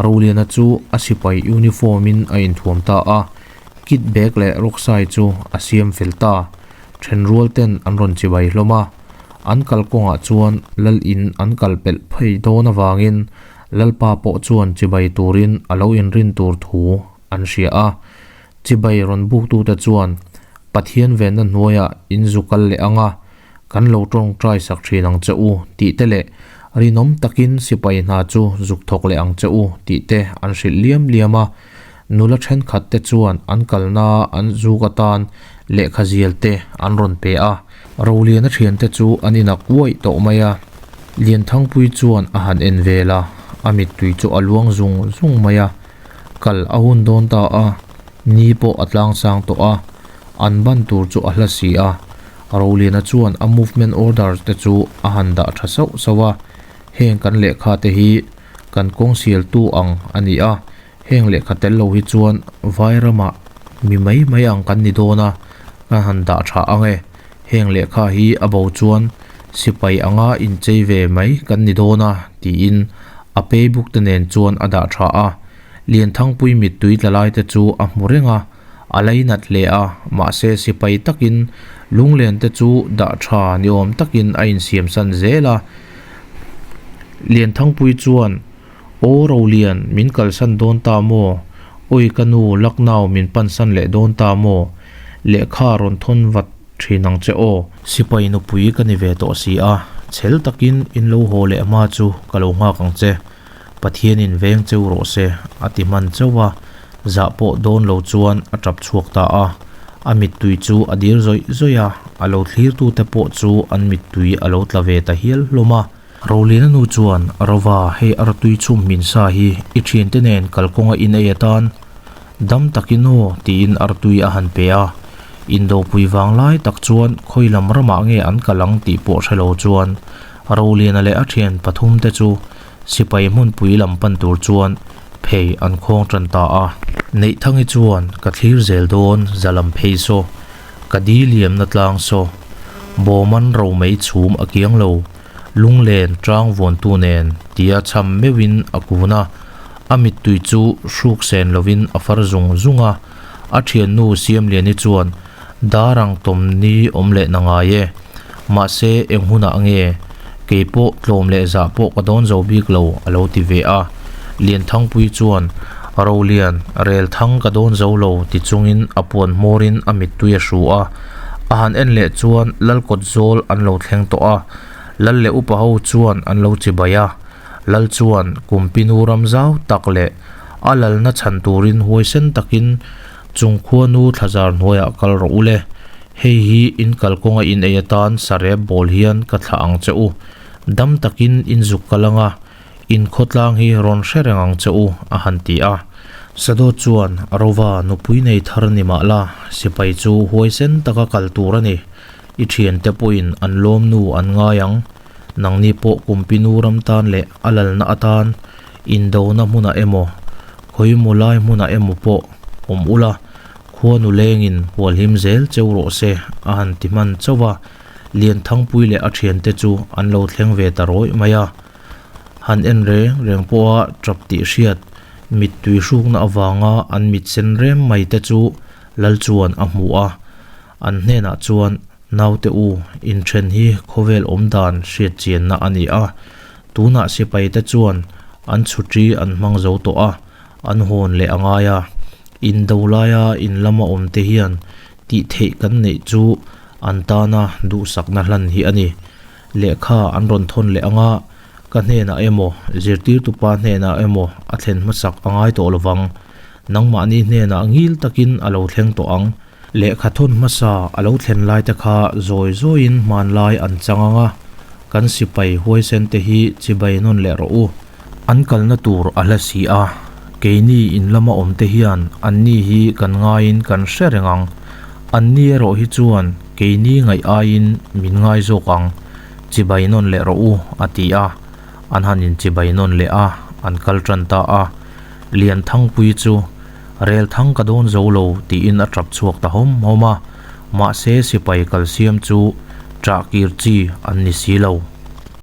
Speaker 1: Roliana chu a sipai uniform in a inthuam ta a, kit bag leh rucksai chu a siam fel ta. Thenrual ten an rawn chibai hlawm a, an kalkawngah chuan lal in an kal pelh phei dawn avangin Lalpa pawh chuan chibai turin a lo inrin tur thu an hria a. Chibai rawn buktute chuan Pathian venna hnuaiah in zu kal leh ang a, Kan lo tawngtai sak thin ang che u tih te leh rinawm takin sipai hna chu zuk thawk leh ang che u tih te an hrilh liam liam a. Nula thenkhat te chuan an kalna an zuk atan lehkha zial te an rawn pe a. Roliana thiante chu an inak uaih tawh mai a. Lianthangpui chuan a han en vel a, a mittui chu a luang zung zung mai a. Kal a hun dawn ta a, ni pawh a tlangsang tawh a, an ban tur chu a hla si a. Roliana chuan a movement order te chu a han dah tha sauh sauh a, heng kan lehkha te hi kan kawng sialtu ang a ni a, heng lehkha tel lo hi chuan vai ramah mi mai mai ang kan ni dawn a, kan han dah tha ang e. Heng lehkha hi a bo chuan sipai anga inchei ve mai kan ni dawn a, tiin a pay book te nen chuan a dah tha a. Lianthangpui mittui tla lai te chu a hmu reng a, a lainat hle a, mahse sipai takin lunglen te chu dah tha ni awm takin a insiam san zel a. Lianthangpui chuan, Aw Rolian, min kalsan dawn ta maw? Awi ka nu, Lucknow min pansan leh dawn ta maw? Lehkha rawn thawn vat thin ang che aw. Sipai nupui ka ni ve tawh si a, chhel takin in lo haw leh hma chu ka lo nghak ang che. Pathianin veng cheu rawh se, a ti hman chauh a, zah pawh dawn lo chuan a tap chhuak ta a. A mittui chu a dir zawih zawih a, a lo thlirtute pawh chu an mittui a lo tla ve ta hial hlawm a. Roliana nu chuan, Rova, hei artui chhum hmin sa hi i thiante nen kalkawnga in ei atan dam takin aw, tiin artui a han pe a. Indopui vang lai tak chuan khawi lam ramah nge an kal ang tih pawh hre lo chuan Roliana leh a thian pathumte chu Sipai hmunpui lam pan tur chuan phei an khawng tan ta a. Neihthangi chuan, Ka thlir zel dawn, za lam phei saw, ka di liamna tlang saw, bawman romei chhum a kiang lo, lunglen tang vuantu nen tia cham meuhin a kun a, a mittui chu hruk sen lovin a far zung zung a. A thiannu Siamliani chuan, Dar ang tawm ni awm leh na ngai e. Mahse, eng hunah nge? Kei pawh tlawm leh zah pawh ka dawn zo bik lo, a lo ti ve a. Lianthangpui chuan, Rolian, rel thang ka dawn zo lo, ti chungin a puan hmawrin a mittui a hru a. A han en leh chuan Lal kawt zawl an lo thleng tawh a. Lal leh upa ho chuan an lo chibai a. Lal chuan Kumpinu ram zau tak leh a lalna chhan turin huaisen takin Chung khuanu thlazar hnuaiah kal rawh u le, hei hi in kalkawnga in ei atan sarep bawl hian ka thlah ang che u. Dam takin in zuk kal anga, in khawtlang hi rawn hre reng ang che u, a han ti a. Sadawt chuan, Rova, nupui nei thar ni mah la, sipai chu huaisen taka kal tur a ni. I thiante pawhin an lawmnu an ngai ang. Nangni pawh Kumpinu ram tan leh a lalna atan indona hmunah emaw, khawimaw lai hmunah emaw pawh awm ula, khuanu lengin hualhim zel cheu rawh se, a han ti hman chauh a. Lianthangpui leh a thiante chu an lo thleng ve ta rawih mai a. Han en reng reng pawha tap tih hriat, mittui hrukna avanga an mit sen rem mai te chu Lal chuan a hmu a. An hnenah chuan Naute u, inthen hi khawvel awm dan hriat chianna a ni a. Tunah sipaite chuan an chhuṭi an hmang zo tawh a, an hawn leh a ngai a. Indo laia in lama awmte hian tih theih kan neih chu an tana duhsakna hlan hi a ni. Lehkha an rawn thawn leh anga ka hnenah emaw, zirtirtupa hnenah emaw a thlen hmasak a ngai tawh lovang. Nangmahni hnenah ngil takin a lo thleng tawh ang. Lehkha thawn hmasa a lo thlen lai te kha zawi zawiin hmanlai an chang ang a, kan sipai huaisen te hi chibai nawn leh rawh u. An kalna tur a hla si a, keini in lama awm te hian anni hi kan ngaiin kan hre reng ang. Anni erawh hi chuan keini ngaih aiin min ngai zawk ang, chibai nawn leh rawh u, a ti a. An han inchibai nawn leh a, an kal tan ta a. Lianthangpui chu Rel thang ka dawn zo lo tiin a tap chhuak ta hawm hawm a, mahse sipai kalsiam chu ṭah kir chi an ni si lo.